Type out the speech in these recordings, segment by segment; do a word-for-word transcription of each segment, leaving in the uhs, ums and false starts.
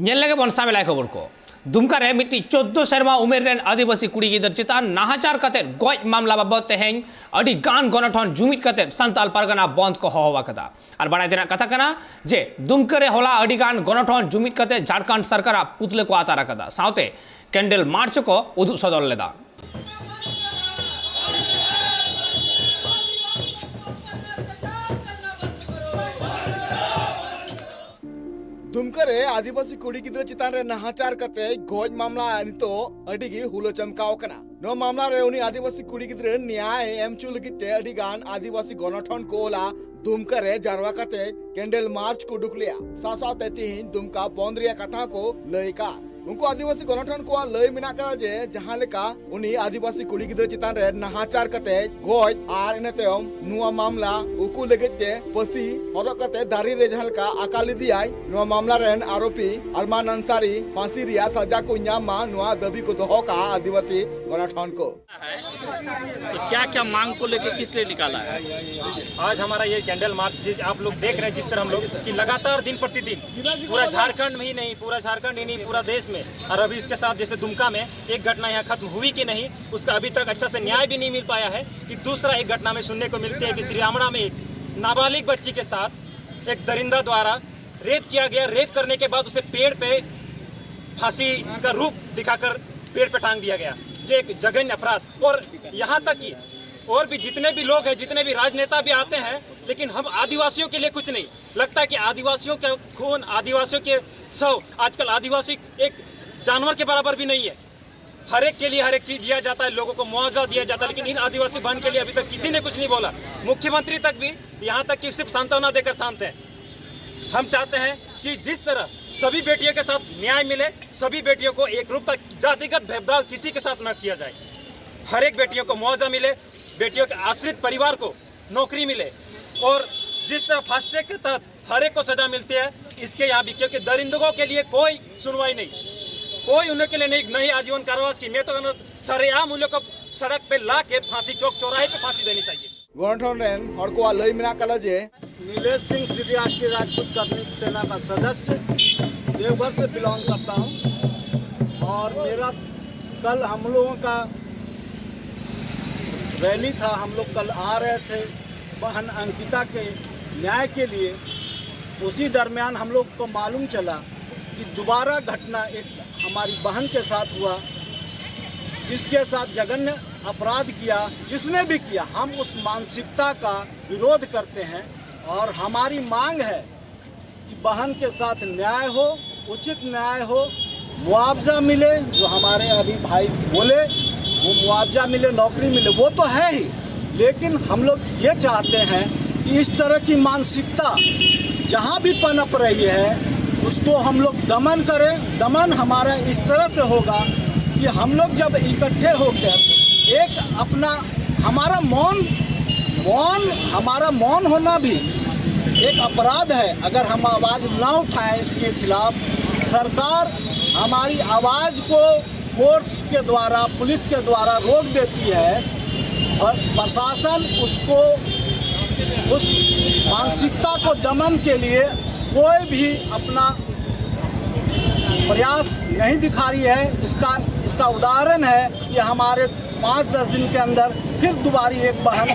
ᱧᱮᱞ ᱞᱮᱜᱮ ᱵᱚᱱ ᱥᱟᱢᱮᱞᱟᱭ ᱠᱷᱚᱵᱚᱨ ᱠᱚ᱾ ᱫᱩᱢᱠᱟ ᱨᱮ ᱢᱤᱫᱴᱤᱡ ᱪᱳᱫᱽᱫᱳ ᱥᱮᱨᱢᱟ ᱩᱢᱮᱨ ᱨᱮᱱ ᱟᱹᱫᱤᱵᱟᱹᱥᱤ ᱠᱩᱲᱤ ᱜᱤᱫᱟᱹᱨ ᱪᱮᱛᱟᱱ ᱱᱟᱦᱟᱪᱟᱨ ᱠᱟᱛᱮ ᱜᱚᱡ ᱢᱟᱢᱞᱟ ᱵᱟᱵᱚᱫ ᱛᱮᱦᱮᱧ ᱟᱹᱰᱤ ᱜᱟᱱ ᱜᱚᱱᱚᱴᱷᱚᱱ ᱡᱩᱢᱤᱫ ᱠᱟᱛᱮ ᱥᱟᱱᱛᱟᱞ ᱯᱟᱨᱜᱟᱱᱟ ᱵᱚᱱᱫ ᱠᱚ ᱦᱚᱦᱚ ᱟᱠᱟᱫᱟ᱾ ᱟᱨ ᱵᱟᱲᱟᱭ ᱛᱮᱱᱟᱜ ᱠᱟᱛᱷᱟ ᱠᱟᱱᱟ ᱡᱮ ᱫᱩᱢᱠᱟ ᱨᱮ ᱦᱚᱞᱟ ᱟᱹᱰᱤ ᱜᱟᱱ ᱜᱚᱱᱚᱴᱷᱚᱱ ᱡᱩᱢᱤᱫ ᱠᱟᱛᱮ ᱡᱷᱟᱲᱠᱷᱚᱸᱰ ᱥᱚᱨᱠᱟᱨᱟᱜ ᱯᱩᱛᱞᱟᱹ ᱠᱚ ᱟᱛᱟᱨ ᱟᱠᱟᱫᱟ, ᱥᱟᱶᱛᱮ ᱠᱮᱱᱰᱮᱞ ᱢᱟᱨᱪ ᱠᱚ ᱩᱫᱩᱜ ᱥᱚᱫᱚᱨ ᱞᱮᱫᱟ᱾ ᱫᱩᱢᱠᱟ ᱨᱮ ᱟᱹᱫᱤᱵᱟᱹᱥᱤ ᱠᱩᱲᱤ ᱜᱤᱫᱽᱨᱟᱹ ᱪᱮᱛᱟᱱ ᱨᱮ ᱱᱟᱦᱟᱪᱟᱨ ᱠᱟᱛᱮ ᱜᱚᱡ ᱢᱟᱢᱞᱟ ᱱᱤᱛᱚᱜ ᱟᱹᱰᱤ ᱜᱮ ᱦᱩᱞᱟᱹ ᱪᱟᱢᱠᱟᱣ ᱟᱠᱟᱱᱟ᱾ ᱱᱚᱣᱟ ᱢᱟᱢᱞᱟ ᱨᱮ ᱩᱱᱤ ᱟᱹᱫᱤᱵᱟᱹᱥᱤ ᱠᱩᱲᱤ ᱜᱤᱫᱽᱨᱟᱹ ᱱᱮᱭᱟᱭ ᱮᱢ ᱦᱚᱪᱚ ᱞᱟᱹᱜᱤᱫ ᱛᱮ ᱟᱹᱰᱤ ᱜᱟᱱ ᱟᱹᱫᱤᱵᱟᱹᱥᱤ ᱜᱚᱱᱚᱴᱷᱚᱱ ᱠᱚ ᱦᱚᱞᱟ ᱫᱩᱢᱠᱟ ᱨᱮ ᱡᱟᱨᱣᱟ ᱠᱟᱛᱮ ᱠᱮᱱᱰᱮᱞ ᱢᱟᱨᱪ ᱠᱚ ᱩᱰᱩᱠ ᱞᱮᱜᱼᱟ᱾ ᱥᱟᱶ ᱥᱟᱶᱛᱮ ᱛᱤᱦᱤᱧ ᱫᱩᱢᱠᱟ ᱵᱚᱱᱫ ᱨᱮᱭᱟᱜ ᱠᱟᱛᱷᱟ ᱠᱚ ᱞᱟᱹᱭ ᱟᱠᱟᱫ᱾ ᱩᱱᱠᱩ ᱟᱹᱫᱤᱵᱟᱹᱥᱤ ᱜᱚᱱᱚᱴᱷᱚᱱ ᱠᱚᱣᱟᱜ ᱞᱟᱹᱭ ᱢᱮᱱᱟᱜ ᱟᱠᱟᱫᱟ ᱡᱮ ᱡᱟᱦᱟᱸ ᱞᱮᱠᱟ ᱩᱱᱤ ᱟᱹᱫᱤᱵᱟᱹᱥᱤ ᱠᱩᱲᱤ ᱜᱤᱫᱽᱨᱟᱹ ᱪᱮᱛᱟᱱ ᱨᱮ ᱱᱟᱦᱟᱪᱟᱨ ᱠᱟᱛᱮ ᱜᱚᱡ ᱟᱨ ᱤᱱᱟᱹ ᱛᱟᱭᱚᱢ ᱱᱚᱣᱟ ᱢᱟᱢᱞᱟ ᱩᱠᱩ ᱞᱟᱹᱜᱤᱫ ᱛᱮ ᱯᱟᱹᱥᱤ ᱦᱚᱨᱚᱜ ᱠᱟᱛᱮ ᱫᱟᱨᱮ ᱨᱮ ᱡᱟᱦᱟᱸ ᱞᱮᱠᱟ ᱟᱠᱟᱞ ᱤᱫᱤᱭᱟᱭ, ᱱᱚᱣᱟ ᱢᱟᱢᱞᱟ ᱨᱮᱱ ᱟᱨᱳᱯᱤ ᱟᱨᱢᱟᱱ ᱟᱱᱥᱟᱨᱤ ᱯᱷᱟᱸᱥᱤ ᱨᱮᱭᱟᱜ ᱥᱟᱡᱟ ᱠᱚ ᱧᱟᱢ ᱢᱟ, ᱱᱚᱣᱟ ᱫᱟᱹᱵᱤ ᱠᱚ ᱫᱚᱦᱚ ᱠᱟᱜᱼᱟ ᱟᱹᱫᱤᱵᱟᱹᱥᱤ ᱜᱚᱱᱚᱴᱷᱚᱱ ᱠᱚ᱾ है, तो क्या क्या मांग को लेकर किस लिए निकाला है? आज हमारा ये कैंडल मार्च, जिस आप लोग देख रहे हैं, जिस तरह हम लोग कि लगातार दिन प्रतिदिन पूरा झारखंड में ही नहीं, पूरा झारखंड ही नहीं, पूरा देश में, और अभी इसके साथ जैसे दुमका में एक घटना यहाँ खत्म हुई कि नहीं, उसका अभी तक अच्छा से न्याय भी नहीं मिल पाया है। कि दूसरा एक घटना में सुनने को मिलती है कि श्री रामड़ा में एक नाबालिग बच्ची के साथ एक दरिंदा द्वारा रेप किया गया। रेप करने के बाद उसे पेड़ पे फांसी का रूप दिखाकर पेड़ पे टांग दिया गया, जो एक जघन्य अपराध। और यहाँ तक कि और भी जितने भी लोग हैं, जितने भी राजनेता भी आते हैं, लेकिन हम आदिवासियों के लिए कुछ नहीं। लगता है कि आदिवासियों का खून, आदिवासियों के शव, आजकल आदिवासी एक जानवर के बराबर भी नहीं है। हर एक के लिए हर एक चीज दिया जाता है, लोगों को मुआवजा दिया जाता है, लेकिन इन आदिवासी बहन के लिए अभी तक किसी ने कुछ नहीं बोला। मुख्यमंत्री तक भी यहाँ तक कि सिर्फ सांत्वना देकर शांत है। हम चाहते हैं कि जिस तरह सभी बेटियों के साथ न्याय मिले, सभी बेटियों को एक रूप तक जातिगत भेदभाव किसी के साथ न किया जाए, हर एक बेटियों को मुआवजा मिले, बेटियों के आश्रित परिवार को नौकरी मिले, और जिस तरह फास्ट ट्रैक के तहत हर एक को सजा मिलती है, इसके यहाँ भी, क्योंकि दरिंदगों के लिए कोई सुनवाई नहीं, कोई उन्हें के लिए नहीं, नहीं आजीवन कारावास की। मैं तो कहना, सरेआम उन लोग को सड़क पे ला के फांसी, चौक चौराहे पे फांसी देनी चाहिए। ᱜᱚᱱᱚᱴᱷᱚᱱ ᱨᱮᱱ ᱦᱚᱲ ᱠᱚᱣᱟᱜ ᱞᱟᱹᱭ ᱢᱮᱱᱟᱜ ᱟᱠᱟᱫᱟ ᱡᱮ नीलेश सिंह सिटी राष्ट्रीय राजपूत कार्मिक सेना का सदस्य देवघर से बिलोंग करता हूँ और मेरा कल हम लोगों का रैली था। हम लोग कल आ रहे थे बहन अंकिता के न्याय के लिए। उसी दरमियान हम लोग को मालूम चला कि दोबारा घटना एक हमारी बहन के साथ हुआ, जिसके साथ जघन्य अपराध किया। जिसने भी किया, हम उस मानसिकता का विरोध करते हैं और हमारी मांग है कि बहन के साथ न्याय हो, उचित न्याय हो, मुआवजा मिले। जो हमारे अभी भाई बोले, वो मुआवजा मिले, नौकरी मिले, वो तो है ही, लेकिन हम लोग ये चाहते हैं कि इस तरह की मानसिकता जहाँ भी पनप रही है, उसको हम लोग दमन करें। दमन हमारा इस तरह से होगा कि हम लोग जब इकट्ठे होकर एक अपना, हमारा मौन, मौन, हमारा मौन होना भी एक अपराध है। अगर हम आवाज़ ना उठाएं इसके खिलाफ, सरकार हमारी आवाज़ को फोर्स के द्वारा, पुलिस के द्वारा रोक देती है और प्रशासन उसको, उस मानसिकता को दमन के लिए कोई भी अपना प्रयास नहीं दिखा रही है। इसका इसका उदाहरण है कि हमारे पाँच दस दिन के अंदर फिर दोबारा एक बहन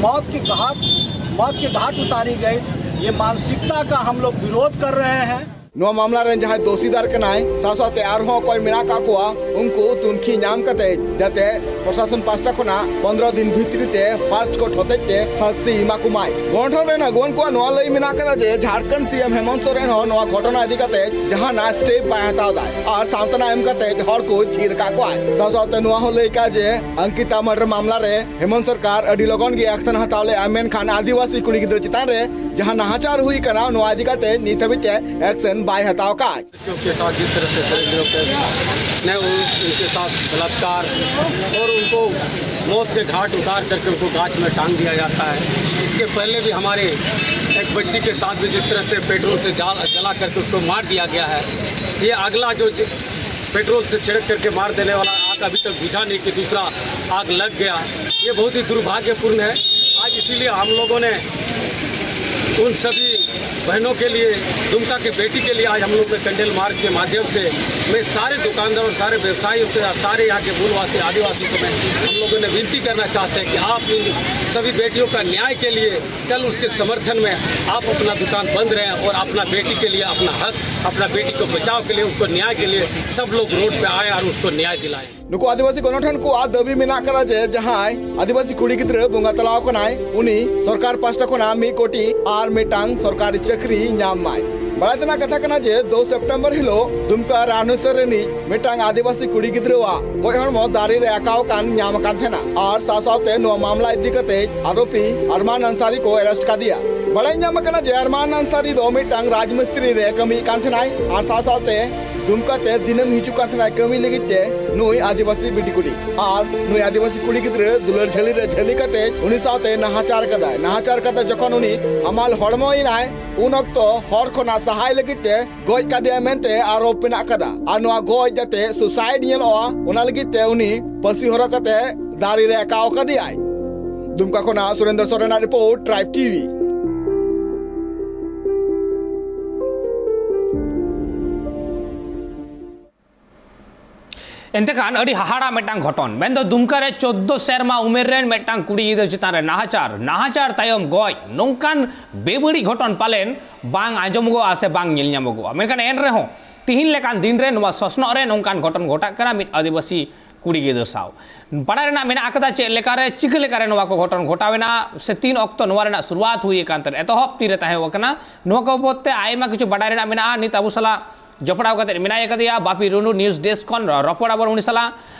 मौत की घाट मौत के घाट उतारी गई। ये मानसिकता का हम लोग विरोध कर रहे हैं। ᱱᱚᱣᱟ ᱢᱟᱢᱞᱟ ᱨᱮᱱ ᱡᱟᱦᱟᱸᱭ ᱫᱳᱥᱤᱫᱟᱨ ᱠᱟᱱᱟᱭ, ᱥᱟᱶ ᱥᱟᱶᱛᱮ ᱟᱨᱦᱚᱸ ᱚᱠᱚᱭ ᱢᱮᱱᱟᱜ ᱟᱠᱟᱫ ᱠᱚᱣᱟ, ᱩᱱᱠᱩ ᱛᱩᱱᱠᱷᱤ ᱧᱟᱢ ᱠᱟᱛᱮ ᱡᱟᱛᱮ ᱯᱨᱚᱥᱟᱥᱚᱱ ᱯᱟᱦᱴᱟ ᱠᱷᱚᱱᱟᱜ ᱯᱚᱱᱫᱽᱨᱚ ᱫᱤᱱ ᱵᱷᱤᱛᱨᱤ ᱛᱮ ᱯᱷᱟᱥᱴ ᱠᱳᱨᱴ ᱦᱚᱛᱮᱡ ᱛᱮ ᱥᱟᱥᱛᱤ ᱮᱢᱟ ᱠᱚᱢᱟᱭ᱾ ᱜᱚᱱᱴᱷᱚᱱ ᱨᱮᱱ ᱟᱹᱜᱩᱣᱟᱹᱱ ᱠᱚᱣᱟᱜ ᱱᱚᱣᱟ ᱞᱟᱹᱭ ᱢᱮᱱᱟᱜ ᱟᱠᱟᱫᱟ ᱡᱮ ᱡᱷᱟᱲᱠᱷᱚᱸᱰ ᱥᱤ ᱮᱢ ᱦᱮᱢᱚᱱᱛ ᱥᱚᱨᱮᱱ ᱦᱚᱸ ᱱᱚᱣᱟ ᱜᱷᱚᱴᱚᱱᱟ ᱤᱫᱤ ᱠᱟᱛᱮ ᱡᱟᱦᱟᱱᱟᱜ ᱥᱴᱮᱯ ᱵᱟᱭ ᱦᱟᱛᱟᱣ ᱮᱫᱟ ᱟᱨ ᱥᱟᱱᱛᱚᱱᱟ ᱮᱢ ᱠᱟᱛᱮ ᱦᱚᱲ ᱠᱚ ᱛᱷᱤᱨ ᱟᱠᱟᱫ ᱠᱚᱣᱟᱭ᱾ ᱥᱟᱶ ᱥᱟᱶᱛᱮ ᱱᱚᱣᱟ ᱦᱚᱸ ᱞᱟᱹᱭ ᱠᱟᱜ ᱡᱮ ᱚᱝᱠᱤᱛᱟ ᱢᱟᱨᱰᱟᱨ ᱢᱟᱢᱞᱟ ᱨᱮ ᱦᱮᱢᱚᱱᱛ ᱥᱚᱨᱠᱟᱨ ᱟᱹᱰᱤ ᱞᱚᱜᱚᱱ ᱜᱮ ᱮᱠᱥᱚᱱ ᱦᱟᱛᱟᱣ ᱞᱮᱫᱼᱟ, ᱢᱮᱱᱠᱷᱟᱱ ᱟᱹᱫᱤᱵᱟᱹᱥᱤ ᱠᱩᱲᱤ ᱜᱤᱫᱽᱨᱟᱹ ᱪᱮᱛᱟᱱ ᱨᱮ ᱡᱟᱦᱟᱸ ᱱᱟᱦᱟᱪᱟᱨ ᱦᱩᱭ ᱠᱟᱱᱟ, ᱱᱚᱣᱟ ᱤᱫᱤ ᱠᱟᱛᱮ ᱱᱤᱛ ᱦᱟᱹᱵᱤᱡ ᱛᱮ ᱮᱠᱥᱚᱱ ᱵᱟᱭ ᱦᱟᱛᱟᱣ ᱟᱠᱟᱫ᱾ बच्चों के साथ जिस तरह से दरिंदरों के ने उन- उनके साथ बलात्कार और उनको मौत के घाट उतार करके उनको गाछ में टांग दिया जाता है। इसके पहले भी हमारे एक बच्ची के साथ भी जिस तरह से पेट्रोल से जाल जला करके उसको मार दिया गया है। ये अगला जो ज- पेट्रोल से छिड़क करके मार देने वाला आग अभी तक बुझा नहीं कि दूसरा आग लग गया। ये बहुत ही दुर्भाग्यपूर्ण है। आज इसीलिए हम लोगों ने उन सभी बहनों के लिए, दुमका के बेटी के लिए आज हम लोग ने कैंडल मार्च के माध्यम से मैं सारे दुकानदार और सारे व्यवसायियों से और सारे यहाँ के मूलवासी आदिवासी को मैं हम लोगों ने विनती करना चाहते हैं कि आप इन सभी बेटियों का न्याय के लिए कल उसके समर्थन में आप अपना दुकान बंद रहें और अपना बेटी के लिए अपना हक, अपना बेटी को बचाव के लिए, उसको न्याय के लिए सब लोग रोड पे आए और उसको न्याय दिलाएं। ᱱᱩᱠᱩ ᱟᱹᱫᱤᱵᱟᱹᱥᱤ ᱜᱚᱱᱚᱴᱷᱚᱱ ᱠᱚᱣᱟᱜ ᱫᱟᱹᱵᱤ ᱢᱮᱱᱟᱜ ᱟᱠᱟᱫᱟ ᱡᱮ ᱡᱟᱦᱟᱸᱭ ᱟᱹᱫᱤᱵᱟᱹᱥᱤ ᱠᱩᱲᱤ ᱜᱤᱫᱽᱨᱟᱹ ᱵᱚᱸᱜᱟ ᱛᱟᱞᱟᱣ ᱟᱠᱟᱱᱟᱭ, ᱩᱱᱤ ᱥᱚᱨᱠᱟᱨ ᱯᱟᱦᱴᱟ ᱠᱷᱚᱱᱟᱜ ᱢᱤᱫ ᱠᱳᱴᱤ ᱟᱨ ᱢᱤᱫᱴᱟᱝ ᱥᱚᱨᱠᱟᱨᱤ ᱪᱟᱹᱠᱨᱤ ᱧᱟᱢ ᱢᱟᱭ᱾ ᱵᱟᱲᱟᱭ ᱛᱮᱱᱟᱜ ᱠᱟᱛᱷᱟ ᱠᱟᱱᱟ ᱡᱮ ᱫᱩ ᱥᱮᱯᱴᱮᱢᱵᱚᱨ ᱦᱤᱞᱳᱜ ᱫᱩᱢᱠᱟ ᱨᱟᱱᱩᱥᱚᱨ ᱨᱤᱱᱤᱡ ᱢᱤᱫᱴᱟᱝ ᱟᱹᱫᱤᱵᱟᱹᱥᱤ ᱠᱩᱲᱤ ᱜᱤᱫᱽᱨᱟᱹᱣᱟᱜ ᱜᱚᱡ ᱦᱚᱲᱢᱚ ᱫᱟᱨᱮ ᱨᱮ ᱟᱠᱟᱣ ᱟᱠᱟᱱ ᱧᱟᱢ ᱟᱠᱟᱱ ᱛᱟᱦᱮᱱᱟ ᱟᱨ ᱥᱟᱶ ᱥᱟᱶᱛᱮ ᱱᱚᱣᱟ ᱢᱟᱢᱞᱟ ᱤᱫᱤ ᱠᱟᱛᱮ ᱟᱨᱳᱯᱤ ᱟᱨᱢᱟᱱ ᱟᱱᱥᱟᱨᱤ ᱠᱚ ᱟᱨᱮᱥᱴ ᱠᱟᱫᱮᱭᱟ᱾ ᱵᱟᱲᱟᱭ ᱧᱟᱢ ᱟᱠᱟᱱᱟ ᱡᱮ ᱟᱨᱢᱟᱱ ᱟᱱᱥᱟᱨᱤ ᱫᱚ ᱢᱤᱫᱴᱟᱝ ᱨᱟᱡᱽ ᱢᱤᱥᱛᱨᱤ ᱨᱮ ᱠᱟᱹᱢᱤᱭᱮᱫ ᱠᱟᱱ ᱛᱟᱦᱮᱱᱟᱭ ᱟᱨ ᱥᱟᱶ ᱥᱟᱶᱛᱮ ᱫᱩᱢᱠᱟ ᱛᱮ ᱫᱤᱱᱟᱹᱢ ᱦᱤᱡᱩᱜ ᱠᱟᱱ ᱛᱟᱦᱮᱱᱟᱭ ᱠᱟᱹᱢᱤ ᱞᱟᱹᱜᱤᱫ ᱛᱮ ᱱᱩᱭ ᱟᱹᱫᱤᱵᱟᱹᱥᱤ ᱵᱤᱴᱤ ᱠᱩᱲᱤ᱾ ᱟᱨ ᱱᱩᱭ ᱟᱹᱫᱤᱵᱟᱹᱥᱤ ᱠᱩᱲᱤ ᱜᱤᱫᱽᱨᱟᱹ ᱫᱩᱞᱟᱹᱲ ᱡᱷᱟᱹᱞᱤ ᱨᱮ ᱡᱷᱟᱹᱞᱤ ᱠᱟᱛᱮ ᱩᱱᱤ ᱥᱟᱶᱛᱮ ᱱᱟᱦᱟᱪᱟᱨ ᱠᱟᱫᱟᱭ᱾ ᱱᱟᱦᱟᱪᱟᱨ ᱠᱟᱛᱮ ᱡᱚᱠᱷᱚᱱ ᱩᱱᱤ ᱦᱟᱢᱟᱞ ᱦᱚᱲᱢᱚᱭᱮᱱᱟᱭ, ᱩᱱ ᱚᱠᱛᱚ ᱦᱚᱨ ᱠᱷᱚᱱᱟᱜ ᱥᱟᱦᱟᱭ ᱞᱟᱹᱜᱤᱫ ᱛᱮ ᱜᱚᱡ ᱠᱟᱫᱮᱭᱟ ᱢᱮᱱᱛᱮ ᱟᱨᱳᱯ ᱢᱮᱱᱟᱜ ᱠᱟᱫᱟ᱾ ᱟᱨ ᱱᱚᱣᱟ ᱜᱚᱡ ᱡᱟᱛᱮ ᱥᱩᱥᱟᱭᱤᱰ ᱧᱮᱞᱚᱜᱼᱟ, ᱚᱱᱟ ᱞᱟᱹᱜᱤᱫ ᱛᱮ ᱩᱱᱤ ᱯᱟᱹᱥᱤ ᱦᱚᱨᱚᱜ ᱠᱟᱛᱮ ᱫᱟᱨᱮ ᱨᱮ ᱟᱠᱟᱣ ᱠᱟᱫᱮᱭᱟᱭ᱾ ᱫᱩᱢᱠᱟ ᱠᱷᱚᱱᱟᱜ ᱥᱩᱨᱮᱱᱫᱨᱚ ᱥᱚᱨᱮᱱᱟᱜ ᱨᱤᱯᱳᱨᱴ, ᱴᱨᱟᱭᱤᱵᱽ ᱴᱤᱵᱷᱤ᱾ ᱮᱱᱛᱮ ᱠᱷᱟᱱ ᱟᱹᱰᱤ ᱦᱟᱦᱟᱲᱟ ᱢᱤᱫᱴᱟᱝ ᱜᱷᱚᱴᱚᱱ, ᱢᱮᱱᱫᱚ ᱫᱩᱢᱠᱟ ᱨᱮ ᱪᱳᱫᱽᱫᱳ ᱥᱮᱨᱢᱟ ᱩᱢᱮᱨ ᱨᱮᱱ ᱢᱤᱫᱴᱟᱝ ᱠᱩᱲᱤ ᱜᱤᱫᱽᱨᱟᱹ ᱪᱮᱛᱟᱱ ᱨᱮ ᱱᱟᱦᱟᱪᱟᱨ, ᱱᱟᱦᱟᱪᱟᱨ ᱛᱟᱭᱚᱢ ᱜᱚᱡ, ᱱᱚᱝᱠᱟᱱ ᱵᱮᱵᱟᱹᱲᱤᱡ ᱜᱷᱚᱴᱚᱱ ᱯᱟᱞᱮᱱ ᱵᱟᱝ ᱟᱸᱡᱚᱢᱚᱜᱚᱜᱼᱟ ᱥᱮ ᱵᱟᱝ ᱧᱮᱞ ᱧᱟᱢᱚᱜᱚᱜᱼᱟ᱾ ᱢᱮᱱᱠᱷᱟᱱ ᱮᱱ ᱨᱮᱦᱚᱸ ᱛᱤᱦᱤᱧ ᱞᱮᱠᱟᱱ ᱫᱤᱱ ᱨᱮ ᱱᱚᱣᱟ ᱥᱚᱥᱱᱚᱜ ᱨᱮ ᱱᱚᱝᱠᱟᱱ ᱜᱷᱚᱴᱚᱱ ᱜᱷᱚᱴᱟᱜ ᱠᱟᱱᱟ ᱢᱤᱫ ᱟᱹᱫᱤᱵᱟᱹᱥᱤ ᱠᱩᱲᱤ ᱜᱤᱫᱽᱨᱟᱹ ᱥᱟᱶ᱾ ᱵᱟᱲᱟᱭ ᱨᱮᱱᱟᱜ ᱢᱮᱱᱟᱜ ᱟᱠᱟᱫᱟ ᱪᱮᱫ ᱞᱮᱠᱟᱨᱮ, ᱪᱤᱠᱟᱹ ᱞᱮᱠᱟᱨᱮ ᱱᱚᱣᱟ ᱠᱚ ᱜᱷᱚᱴᱚᱱ ᱜᱷᱚᱴᱟᱣ ᱮᱱᱟ ᱥᱮ ᱛᱤᱱ ᱚᱠᱛᱚ ᱱᱚᱣᱟ ᱨᱮᱱᱟᱜ ᱥᱩᱨᱩᱣᱟᱛ ᱦᱩᱭ ᱟᱠᱟᱱ ᱛᱟᱦᱮᱸᱫ, ᱮᱛᱚᱦᱚᱵ ᱛᱤᱨᱮ ᱛᱟᱦᱮᱸ ᱠᱟᱱᱟ, ᱱᱚᱣᱟ ᱠᱚ ᱵᱟᱵᱚᱫ ᱛᱮ ᱟᱭᱢᱟ ᱠᱤᱪᱷᱩ ᱵᱟᱰᱟᱭ ᱨᱮᱱᱟᱜ ᱢᱮᱱᱟᱜᱼᱟ᱾ ᱱᱤᱛ ᱟᱵᱚ ᱥᱟᱞᱟᱜ ᱡᱚᱯᱲᱟᱣ ᱠᱟᱛᱮ ᱢᱮᱱᱟᱭ ᱟᱠᱟᱫᱮᱭᱟ ᱵᱟᱯᱤ ᱴᱩᱰᱩ, ᱱᱤᱭᱩᱡᱽ ᱰᱮᱥᱠ ᱠᱷᱚᱱ ᱨᱚᱯᱚᱲ ᱟᱵᱚᱱ ᱩᱱᱤ ᱥᱟᱞᱟᱜ᱾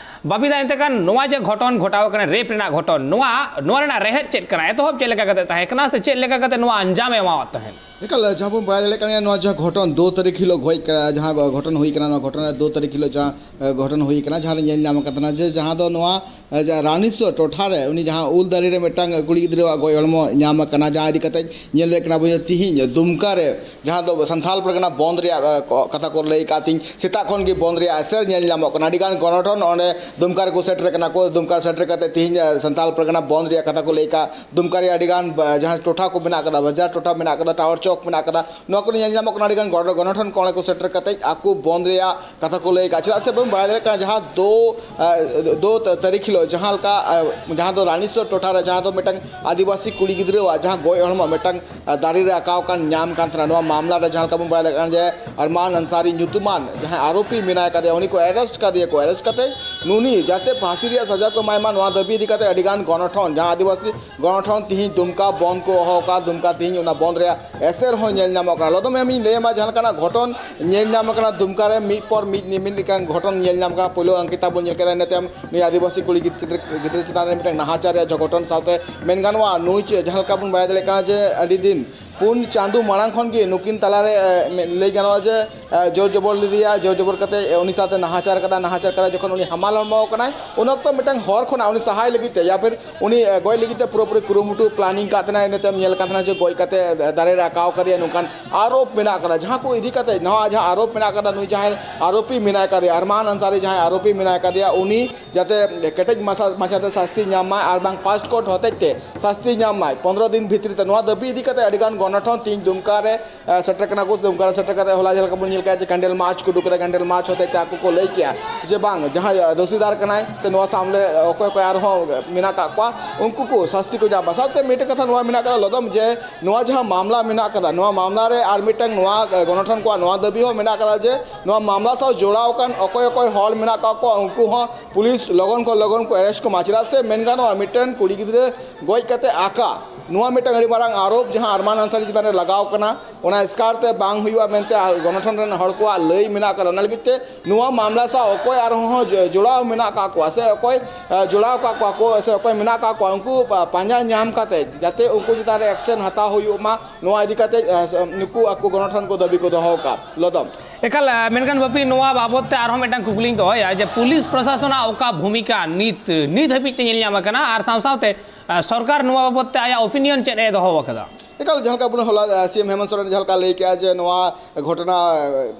ᱵᱟᱯᱤ ᱫᱟ, ᱮᱱᱛᱮ ᱠᱷᱟᱱ ᱱᱚᱣᱟ ᱡᱮ ᱜᱷᱚᱴᱚᱱ ᱜᱷᱚᱴᱟᱣ ᱟᱠᱟᱱᱟ, ᱨᱮᱯ ᱨᱮᱱᱟᱜ ᱜᱷᱚᱴᱚᱱ, ᱱᱚᱣᱟ, ᱱᱚᱣᱟ ᱨᱮᱱᱟᱜ ᱨᱮᱦᱮᱫ ᱪᱮᱫ ᱠᱟᱱᱟ? ᱮᱛᱚᱦᱚᱵ ᱪᱮᱫ ᱞᱮᱠᱟ ᱠᱟᱛᱮ ᱛᱟᱦᱮᱸ ᱠᱟᱱᱟ ᱥᱮ ᱪᱮᱫ ᱞᱮᱠᱟ ᱠᱟᱛᱮ ᱱᱚᱣᱟ ᱟᱧᱡᱟᱢ ᱮ ᱮᱢᱟᱣᱟᱫ ᱛᱟᱦᱮᱸᱫ? ᱮᱠᱟᱞ, ᱡᱟᱦᱟᱸ ᱵᱚᱱ ᱵᱟᱲᱟᱭ ᱫᱟᱲᱮᱭᱟᱜ ᱠᱟᱱᱟ, ᱱᱚᱣᱟ ᱡᱟᱦᱟᱸ ᱜᱷᱚᱴᱚᱱ ᱫᱩ ᱛᱟᱹᱨᱤᱠᱷ ᱦᱤᱞᱳᱜ ᱜᱚᱡ ᱠᱟ-, ᱡᱟᱦᱟᱸ ᱜᱷᱚᱴᱚᱱ ᱦᱩᱭ ᱠᱟᱱᱟ, ᱱᱚᱣᱟ ᱜᱷᱚᱴᱚᱱ ᱨᱮ ᱫᱩ ᱛᱟᱹᱨᱤᱠᱷ ᱦᱤᱞᱳᱜ ᱡᱟᱦᱟᱸ, ᱮ, ᱜᱷᱚᱴᱚᱱ ᱦᱩᱭ ᱠᱟᱱᱟ, ᱡᱟᱦᱟᱸ ᱨᱮ ᱧᱮᱞ ᱧᱟᱢ ᱟᱠᱟᱱᱟ ᱡᱮ ᱡᱟᱦᱟᱸ ᱫᱚ ᱱᱚᱣᱟ ᱮ, ᱡᱟ-, ᱨᱟᱱᱤᱥᱚᱨ ᱴᱚᱴᱷᱟ ᱨᱮ ᱩᱱᱤ ᱡᱟᱦᱟᱸ ᱩᱞ ᱫᱟᱨᱮ ᱨᱮ ᱢᱤᱫᱴᱟᱝ ᱠᱩᱲᱤ ᱜᱤᱫᱽᱨᱟᱹᱣᱟᱜ ᱜᱚᱡ ᱦᱚᱲᱢᱚ ᱧᱟᱢ ᱟᱠᱟᱱᱟ, ᱡᱟᱦᱟᱸ ᱤᱫᱤ ᱠᱟᱛᱮ ᱧᱮᱞ ᱫᱟᱲᱮᱭᱟᱜ ᱠᱟᱱᱟ ᱵᱚᱱ ᱡᱮ ᱛᱤᱦᱤᱧ ᱫᱩᱢᱠᱟ ᱨᱮ ᱡᱟᱦᱟᱸ ᱫᱚ ᱥᱟᱱᱛᱷᱟᱞ ᱯᱟᱨᱜᱟᱱᱟ ᱵᱚᱱᱫᱷ ᱨᱮᱭᱟᱜ, ᱮ, ᱠᱚ-, ᱠᱟᱛᱷᱟ ᱠᱚ ᱞᱟᱹᱭ ᱟᱠᱟᱫ ᱛᱤᱧ, ᱥᱮᱛᱟᱜ ᱠᱷᱚᱱ ᱜᱮ ᱵᱚᱱᱫᱷ ᱨᱮᱭᱟᱜ ᱮᱥᱮᱨ ᱧᱮᱞ ᱧᱟᱢᱚᱜ ᱠᱟᱱᱟ᱾ ᱟᱹᱰᱤ ᱜᱟᱱ ᱜᱚᱱᱚᱴᱷᱚᱱ ᱚᱸᱰᱮ ᱫᱩᱢᱠᱟ ᱨᱮᱠᱚ ᱥᱮᱴᱮᱨ ᱠᱟᱱᱟ ᱠᱚ᱾ ᱫᱩᱢᱠᱟ ᱥᱮᱴᱮᱨ ᱠᱟᱛᱮ ᱛᱤᱦᱤᱧ, ᱮ, ᱥᱟᱱᱛᱷᱟᱞ ᱯᱟᱨᱜᱟᱱᱟ ᱵᱚᱱᱫᱷ ᱨᱮᱭᱟᱜ ᱠᱟᱛᱷᱟ ᱠᱚ ᱞᱟᱹᱭ ᱟᱠᱟᱫ᱾ ᱫᱩᱢᱠᱟ ᱨᱮᱭᱟᱜ ᱟᱹᱰᱤ ᱜᱟᱱ ᱵᱟ-, ᱡᱟᱦᱟᱸ ᱴᱚᱴᱷᱟ ᱠᱚ ᱢᱮᱱᱟᱜ ᱟᱠᱟᱫᱟ, ᱵᱟᱡᱟᱨ ᱴᱚᱴᱷᱟ ᱢᱮᱱᱟᱜ ᱟᱠᱟᱫᱟ, ᱴᱟᱣᱟᱨ ᱪᱚᱠ ᱢᱮᱱᱟᱜ ᱟᱠᱟᱫᱟ᱾ ᱱᱚᱣᱟ ᱠᱚᱨᱮ ᱧᱮᱞ ᱧᱟᱢᱚᱜ ᱠᱟᱱᱟ ᱟᱹᱰᱤᱜᱟᱱ ᱜᱚᱱ-, ᱜᱚᱱᱚᱴᱷᱚᱱ ᱠᱚ ᱚᱸᱰᱮ ᱠᱚ ᱥᱮᱴᱮᱨ ᱠᱟᱛᱮ ᱟᱠᱚ ᱵᱚᱱᱫ ᱨᱮᱭᱟᱜ ᱠᱟᱛᱷᱟ ᱠᱚ ᱞᱟᱹᱭ ᱟᱠᱟᱫᱼᱟ᱾ ᱪᱮᱫᱟᱜ ᱥᱮ ᱵᱚᱱ ᱵᱟᱲᱟᱭ ᱫᱟᱲᱮᱭᱟᱜ ᱠᱟᱱᱟ, ᱡᱟᱦᱟᱸ ᱫᱳ, ᱟ, ᱫᱳ ᱛᱟ-, ᱛᱟᱹᱨᱤᱠᱷ ᱦᱤᱞᱳᱜ ᱡᱟᱦᱟᱸ ᱞᱮᱠᱟ, ᱟ, ᱡᱟᱦᱟᱸ ᱫᱚ ᱨᱟᱱᱤᱥᱚᱨ ᱴᱚᱴᱷᱟ ᱨᱮ ᱡᱟᱦᱟᱸ ᱫᱚ ᱢᱤᱫᱴᱟᱝ ᱟᱹᱫᱤᱵᱟᱹᱥᱤ ᱠᱩᱲᱤ ᱜᱤᱫᱽᱨᱟᱹᱣᱟᱜ ᱡᱟᱦᱟᱸ ᱜᱚᱡ ᱦᱚᱲᱢᱚ ᱢᱤᱫᱴᱟᱝ, ᱟ, ᱫᱟᱨᱮ ᱨᱮ ᱟᱠᱟᱣ ᱟᱠᱟᱱ ᱧᱟᱢ ᱠᱟᱱ ᱛᱟᱦᱮᱱᱟ᱾ ᱱᱚᱣᱟ ᱢᱟᱢᱞᱟ ᱨᱮ ᱡᱟᱦᱟᱸ ᱞᱮᱠᱟ ᱵᱚᱱ ᱵᱟᱲᱟᱭ ᱫᱟᱲᱮᱭᱟᱜ ᱠᱟᱱᱟ ᱡᱮ ᱟᱨᱢᱟᱱ ᱟᱱᱥᱟᱨᱤ ᱧᱩᱛᱩᱢᱟᱱ ᱡᱟᱦᱟᱸᱭ ᱟᱨᱳᱯᱤ ᱢᱮᱱᱟᱭ ᱠᱟᱫᱮᱭᱟ, ᱩᱱᱤ ᱠᱚ ᱮᱨᱮᱥᱴ ᱠᱟᱫᱮᱭᱟ ᱠᱚ᱾ ᱮᱨᱮᱥᱴ ᱠᱟᱛᱮ ᱱᱩᱱᱤ ᱡᱟᱛᱮ ᱯᱷᱟᱸᱥᱤ ᱨᱮᱭᱟᱜ ᱥᱟᱡᱟ ᱠᱚ ᱮᱢᱟᱭ ᱢᱟ, ᱱᱚᱣᱟ ᱫᱟᱹᱵᱤ ᱤᱫᱤ ᱠᱟᱛᱮ ᱟᱹᱰᱤᱜᱟᱱ ᱜᱚᱱᱚᱴᱷᱚᱱ, ᱡᱟᱦᱟᱸ ᱟᱹᱫᱤᱵᱟᱹᱥᱤ ᱜᱚᱱᱚᱴᱷᱚᱱ ᱛᱤᱦᱤᱧ ᱫᱩᱢᱠᱟ ᱵᱚᱱᱫ ᱠᱚ ᱦᱚᱦᱚ ᱟᱠᱟᱫ, ᱫᱩᱢᱠᱟ ᱛᱤᱦᱤᱧ ᱚᱱᱟ ᱵᱚᱱᱫ ᱨᱮᱭᱟᱜ ᱮᱥᱮᱨ ᱦᱚᱸ ᱧᱮᱞ ᱧᱟᱢᱚᱜ ᱠᱟᱱᱟ᱾ ᱞᱚᱫᱚᱢ ᱮᱢ ᱤᱧ ᱞᱟᱹᱭ ᱟᱢᱟ, ᱡᱟᱦᱟᱸ ᱞᱮᱠᱟᱱᱟᱜ ᱜᱷᱚᱴᱚᱱ ᱧᱮᱞ ᱧᱟᱢ ᱟᱠᱟᱱᱟ ᱫᱩᱢᱠᱟ ᱨᱮ, ᱢᱤᱫ ᱯᱚᱨ ᱢᱤᱫ ᱢᱤᱢᱤᱫ ᱞᱮᱠᱟᱱ ᱜᱷᱚᱴᱚᱱ ᱧᱮᱞ ᱧᱟᱢ ᱠᱟᱱᱟ᱾ ᱯᱳᱭᱞᱳ ᱚᱝᱠᱤᱛᱟ ᱵᱚᱱ ᱧᱮᱞ ᱠᱮᱫᱟ, ᱤᱱᱟᱹ ᱛᱟᱭᱚᱢ ᱱᱩᱭ ᱟᱹᱫᱤᱵᱟᱹᱥᱤ ᱠᱩᱲᱤ ᱜᱤᱫᱽᱨᱟᱹ, ᱜᱤᱫᱽᱨᱟᱹ ᱪᱮᱛᱟᱱ ᱨᱮ ᱢᱤᱫᱴᱟᱝ ᱱᱟᱦᱟᱪᱟᱨ ᱨᱮᱭᱟᱜ ᱜᱷᱚᱴᱚᱱ ᱥᱟᱶᱛᱮ ᱢᱮᱱ ᱜᱟᱱᱚᱜᱼᱟ, ᱱᱩᱭ ᱪᱮ-, ᱡᱟᱦᱟᱸ ᱞᱮᱠᱟ ᱵᱚᱱ ᱵᱟᱲᱟᱭ ᱫᱟᱲᱮᱭᱟᱜ ᱠᱟᱱᱟ ᱡᱮ ᱟᱹᱰᱤ ᱫᱤᱱ ᱯᱩᱱ ᱪᱟᱸᱫᱳ ᱢᱟᱲᱟᱝ ᱠᱷᱚᱱ ᱜᱮ ᱱᱩᱠᱤᱱ ᱛᱟᱞᱟᱨᱮ, ᱮ, ᱢᱮ-, ᱞᱟᱹᱭ ᱜᱟᱱᱚᱜᱼᱟ ᱡᱮ, ᱮ, ᱡᱳᱨ ᱡᱚᱵᱚᱨ ᱞᱮᱫᱮᱭᱟ, ᱡᱳᱨ ᱡᱚᱵᱚᱨ ᱠᱟᱛᱮ, ᱮ, ᱩᱱᱤ ᱥᱟᱶᱛᱮ ᱱᱟᱦᱟᱪᱟᱨ ᱠᱟᱫᱟ, ᱱᱟᱦᱟᱪᱟᱨ ᱠᱟᱫᱟ᱾ ᱡᱚᱠᱷᱚᱱ ᱩᱱᱤ ᱦᱟᱢᱟᱞ ᱦᱚᱲᱢᱚ ᱠᱟᱱᱟᱭ, ᱩᱱ ᱚᱠᱛᱚ ᱢᱤᱫᱴᱟᱝ ᱦᱚᱨ ᱠᱷᱚᱱᱟᱜ ᱩᱱᱤ ᱥᱟᱦᱟᱭ ᱞᱟᱹᱜᱤᱫ ᱛᱮ ᱭᱟ ᱯᱷᱤᱨ ᱩᱱᱤ, ᱮ, ᱜᱚᱡ ᱞᱟᱹᱜᱤᱫ ᱛᱮ ᱯᱩᱨᱟᱹᱯᱩᱨᱤ ᱠᱩᱨᱩᱢᱩᱴᱩ ᱯᱞᱟᱱᱤᱝ ᱠᱟᱜ ᱛᱟᱦᱮᱱᱟ᱾ ᱤᱱᱟᱹ ᱛᱟᱭᱚᱢ ᱧᱮᱞ ᱠᱟᱱ ᱛᱟᱦᱮᱱᱟ ᱡᱮ ᱜᱚᱡ ᱠᱟᱛᱮ, ᱮ, ᱫᱟᱨᱮ ᱨᱮ ᱟᱠᱟᱣ ᱠᱟᱫᱮᱭᱟ, ᱱᱚᱝᱠᱟᱱ ᱟᱨᱳᱯ ᱢᱮᱱᱟᱜ ᱠᱟᱫᱟ᱾ ᱡᱟᱦᱟᱸ ᱠᱚ ᱤᱫᱤ ᱠᱟᱛᱮ ᱱᱚᱣᱟ ᱡᱟᱦᱟᱸ ᱟᱨᱳᱯ ᱢᱮᱱᱟᱜ ᱠᱟᱫᱟ, ᱱᱩᱭ ᱡᱟᱦᱟᱸᱭ ᱟᱨᱳᱯᱤ ᱢᱮᱱᱟᱭ ᱠᱟᱫᱮᱭᱟ, ᱟᱨᱢᱟᱱ ᱟᱱᱥᱟᱨᱤ ᱡᱟᱦᱟᱸᱭ ᱟᱨᱳᱯᱤ ᱢᱮᱱᱟᱭ ᱠᱟᱫᱮᱭᱟ, ᱩᱱᱤ ᱡᱟᱛᱮ ᱠᱮᱴᱮᱡ ᱢᱟᱪᱷᱟ, ᱢᱟᱪᱷᱟᱛᱮ ᱥᱟᱥᱛᱤ ᱧᱟᱢ ᱢᱟᱭ ᱟᱨ ᱵᱟᱝ ᱯᱷᱟᱥᱴ ᱠᱳᱨᱴ ᱦᱚᱛᱮᱡ ᱛᱮ ᱥᱟᱥᱛᱤ ᱧᱟᱢ ᱢᱟᱭ ᱯᱚᱱᱨᱚ ᱫᱤᱱ ᱵᱷᱤᱛᱨᱤ ᱛᱮ᱾ ᱱᱚᱣᱟ ᱫᱟᱹᱵᱤ ᱤᱫᱤ ᱠᱟᱛᱮ ᱟᱹᱰᱤᱜᱟᱱ ᱜᱚᱱᱚᱴᱷᱚᱱ ᱛᱤᱦᱤᱧ ᱫᱩᱢᱠᱟ ᱨᱮ, ᱮ, ᱥᱮᱴᱮᱨ ᱠᱟᱱᱟ ᱠᱚ᱾ ᱫᱩᱢᱠᱟ ᱨᱮ ᱥᱮᱴᱮᱨ ᱠᱟᱛᱮ ᱦᱚᱞᱟ ᱡᱟᱦᱟᱸ ᱞᱮᱠᱟ ᱵᱚᱱ ᱧᱮᱞ ᱠᱮᱫᱟ ᱡᱮ ᱠᱮᱱᱰᱮᱞ ᱢᱟᱨᱪ ᱠᱚ ᱩᱰᱩᱠ ᱠᱮᱫᱟ, ᱠᱮᱱᱰᱮᱞ ᱢᱟᱨᱪ ᱦᱚᱛᱮᱡ ᱛᱮ ᱟᱠᱚ ᱠᱚ ᱞᱟᱹᱭ ᱠᱮᱜᱼᱟ ᱡᱮ ᱵᱟᱝ, ᱡᱟᱦᱟᱸᱭ, ᱮ, ᱫᱳᱥᱤᱫᱟᱨ ᱠᱟᱱᱟᱭ ᱥᱮ ᱱᱚᱣᱟ ᱥᱟᱢᱞᱮ, ᱮ, ᱚᱠᱚᱭ ᱚᱠᱚᱭ ᱟᱨᱦᱚᱸ ᱢᱮᱱᱟᱜ ᱠᱟᱜ ᱠᱚᱣᱟ, ᱩᱱᱠᱩ ᱠᱚ ᱥᱟᱥᱛᱤ ᱠᱚ ᱧᱟᱢᱟ᱾ ᱥᱟᱶᱛᱮ ᱢᱤᱫᱴᱮᱱ ᱠᱟᱛᱷᱟ ᱱᱚᱣᱟ ᱢᱮᱱᱟᱜ ᱠᱟᱫᱟ ᱞᱚᱫᱚᱢ, ᱡᱮ ᱱᱚᱣᱟ ᱡᱟᱦᱟᱸ ᱢᱟᱢᱞᱟ ᱢᱮᱱᱟᱜ ᱠᱟᱫᱟ, ᱱᱚᱣᱟ ᱢᱟᱢᱞᱟ ᱨᱮ ᱟᱨ ᱢᱤᱫᱴᱟᱝ ᱱᱚᱣᱟ, ᱮ, ᱜᱚᱱᱚᱴᱷᱚᱱ ᱠᱚᱣᱟᱜ ᱱᱚᱣᱟ ᱫᱟᱹᱵᱤ ᱦᱚᱸ ᱢᱮᱱᱟᱜ ᱠᱟᱫᱟ ᱡᱮ ᱱᱚᱣᱟ ᱢᱟᱢᱞᱟ ᱥᱟᱶ ᱡᱚᱲᱟᱣ ᱟᱠᱟᱱ ᱚᱠᱚᱭ ᱚᱠᱚᱭ ᱦᱚᱲ ᱢᱮᱱᱟᱜ ᱠᱟᱜ ᱠᱚᱣᱟ, ᱩᱱᱠᱩ ᱦᱚᱸ ᱯᱩᱞᱤᱥ ᱞᱚᱜᱚᱱ ᱠᱷᱚᱱ ᱞᱚᱜᱚᱱ ᱠᱚ ᱮᱨᱮᱥᱴ ᱠᱚᱢᱟ᱾ ᱪᱮᱫᱟᱜ ᱥᱮ ᱢᱮᱱ ᱜᱟᱱᱚᱜᱼᱟ, ᱢᱤᱫᱴᱮᱱ ᱠᱩᱲᱤ ᱜᱤᱫᱽᱨᱟᱹ ᱜᱚᱡ ᱠᱟᱛᱮ ᱟᱠᱟ, ᱱᱚᱣᱟ ᱢᱤᱫᱴᱟᱝ ᱟᱹᱰᱤ ᱢᱟᱨᱟᱝ ᱟᱨᱳᱯ ᱡᱟᱦᱟᱸ ᱟᱨᱢᱟᱱ ᱟᱱᱥᱟᱨᱤ ᱪᱮᱛᱟᱱ ᱨᱮ ᱞᱟᱜᱟᱣ ᱠᱟᱱᱟ, ᱚᱱᱟ ᱮᱥᱠᱟᱨ ᱛᱮ ᱵᱟᱝ ᱦᱩᱭᱩᱜᱼᱟ ᱢᱮᱱᱛᱮ ᱟᱨ ᱜᱚᱱᱚᱴᱷᱚᱱ ᱨᱮᱱ ᱦᱚᱲ ᱠᱚᱣᱟᱜ ᱞᱟᱹᱭ ᱢᱮᱱᱟᱜ ᱠᱟᱫᱟ᱾ ᱚᱱᱟ ᱞᱟᱹᱜᱤᱫ ᱛᱮ ᱱᱚᱣᱟ ᱢᱟᱢᱞᱟ ᱥᱟᱶ ᱚᱠᱚᱭ ᱟᱨᱦᱚᱸ ᱡᱚ-, ᱡᱚᱲᱟᱣ ᱢᱮᱱᱟᱜ ᱠᱟᱜ ᱠᱚᱣᱟ ᱥᱮ ᱚᱠᱚᱭ, ᱮ, ᱡᱚᱲᱟᱣ ᱠᱟᱜ ᱠᱚᱣᱟ ᱠᱚ ᱥᱮ ᱚᱠᱚᱭ ᱢᱮᱱᱟᱜ ᱠᱟᱜ ᱠᱚᱣᱟ, ᱩᱱᱠᱩ ᱯᱟ-, ᱯᱟᱸᱡᱟ ᱧᱟᱢ ᱠᱟᱛᱮ ᱡᱟᱛᱮ ᱩᱱᱠᱩ ᱪᱮᱛᱟᱱ ᱨᱮ ᱮᱠᱥᱮᱱ ᱦᱟᱛᱟᱣ ᱦᱩᱭᱩᱜ ᱢᱟ, ᱱᱚᱣᱟ ᱤᱫᱤ ᱠᱟᱛᱮ, ᱮ, ᱱᱩᱠᱩ ᱟᱠᱚ ᱜᱚᱱᱚᱴᱷᱚᱱ ᱠᱚ ᱫᱟᱹᱵᱤ ᱠᱚ ᱫᱚᱦᱚ ᱟᱠᱟᱫ᱾ ᱞᱚᱫᱚᱢ᱾ ᱮᱠᱟᱞ, ᱮ, ᱢᱮᱱᱠᱷᱟᱱ ᱵᱟᱯᱤ, ᱱᱚᱣᱟ ᱵᱟᱵᱚᱛ ᱛᱮ ᱟᱨᱦᱚᱸ ᱢᱤᱫᱴᱟᱝ ᱠᱩᱠᱞᱤᱧ ᱫᱚᱦᱚᱭᱟ ᱡᱮ ᱯᱩᱞᱤᱥ ᱯᱨᱚᱥᱟᱥᱚᱱᱟᱜ ᱚᱠᱟ ᱵᱷᱩᱢᱤᱠᱟ ᱱᱤᱛ, ᱱᱤᱛ ᱦᱟᱹᱵᱤᱡ ᱛᱮ ᱧᱮᱞ ᱧᱟᱢ ᱟᱠᱟᱱᱟ ᱟᱨ ᱥᱟᱶ ᱥᱟᱶᱛᱮ, ᱮ, ᱥᱚᱨᱠᱟᱨ ᱱᱚᱣᱟ ᱵᱟᱵᱚᱛ ᱛᱮ ᱟᱭᱟᱜ ᱚᱯᱤᱱᱤᱭᱚᱱ ᱪᱮᱫ ᱮ ᱫᱚᱦᱚ ᱟᱠᱟᱫᱟ? ᱮᱠᱟᱞ, ᱡᱟᱦᱟᱸ ᱞᱮᱠᱟ ᱵᱚᱱ ᱦᱚᱞᱟ ᱥᱤ ᱮᱢ ᱦᱮᱢᱚᱱᱛ ᱥᱚᱨᱮᱱ ᱡᱟᱦᱟᱸ ᱞᱮᱠᱟ ᱞᱟᱹᱭ ᱠᱮᱜᱼᱟ ᱡᱮ ᱱᱚᱣᱟ ᱜᱷᱚᱴᱚᱱᱟ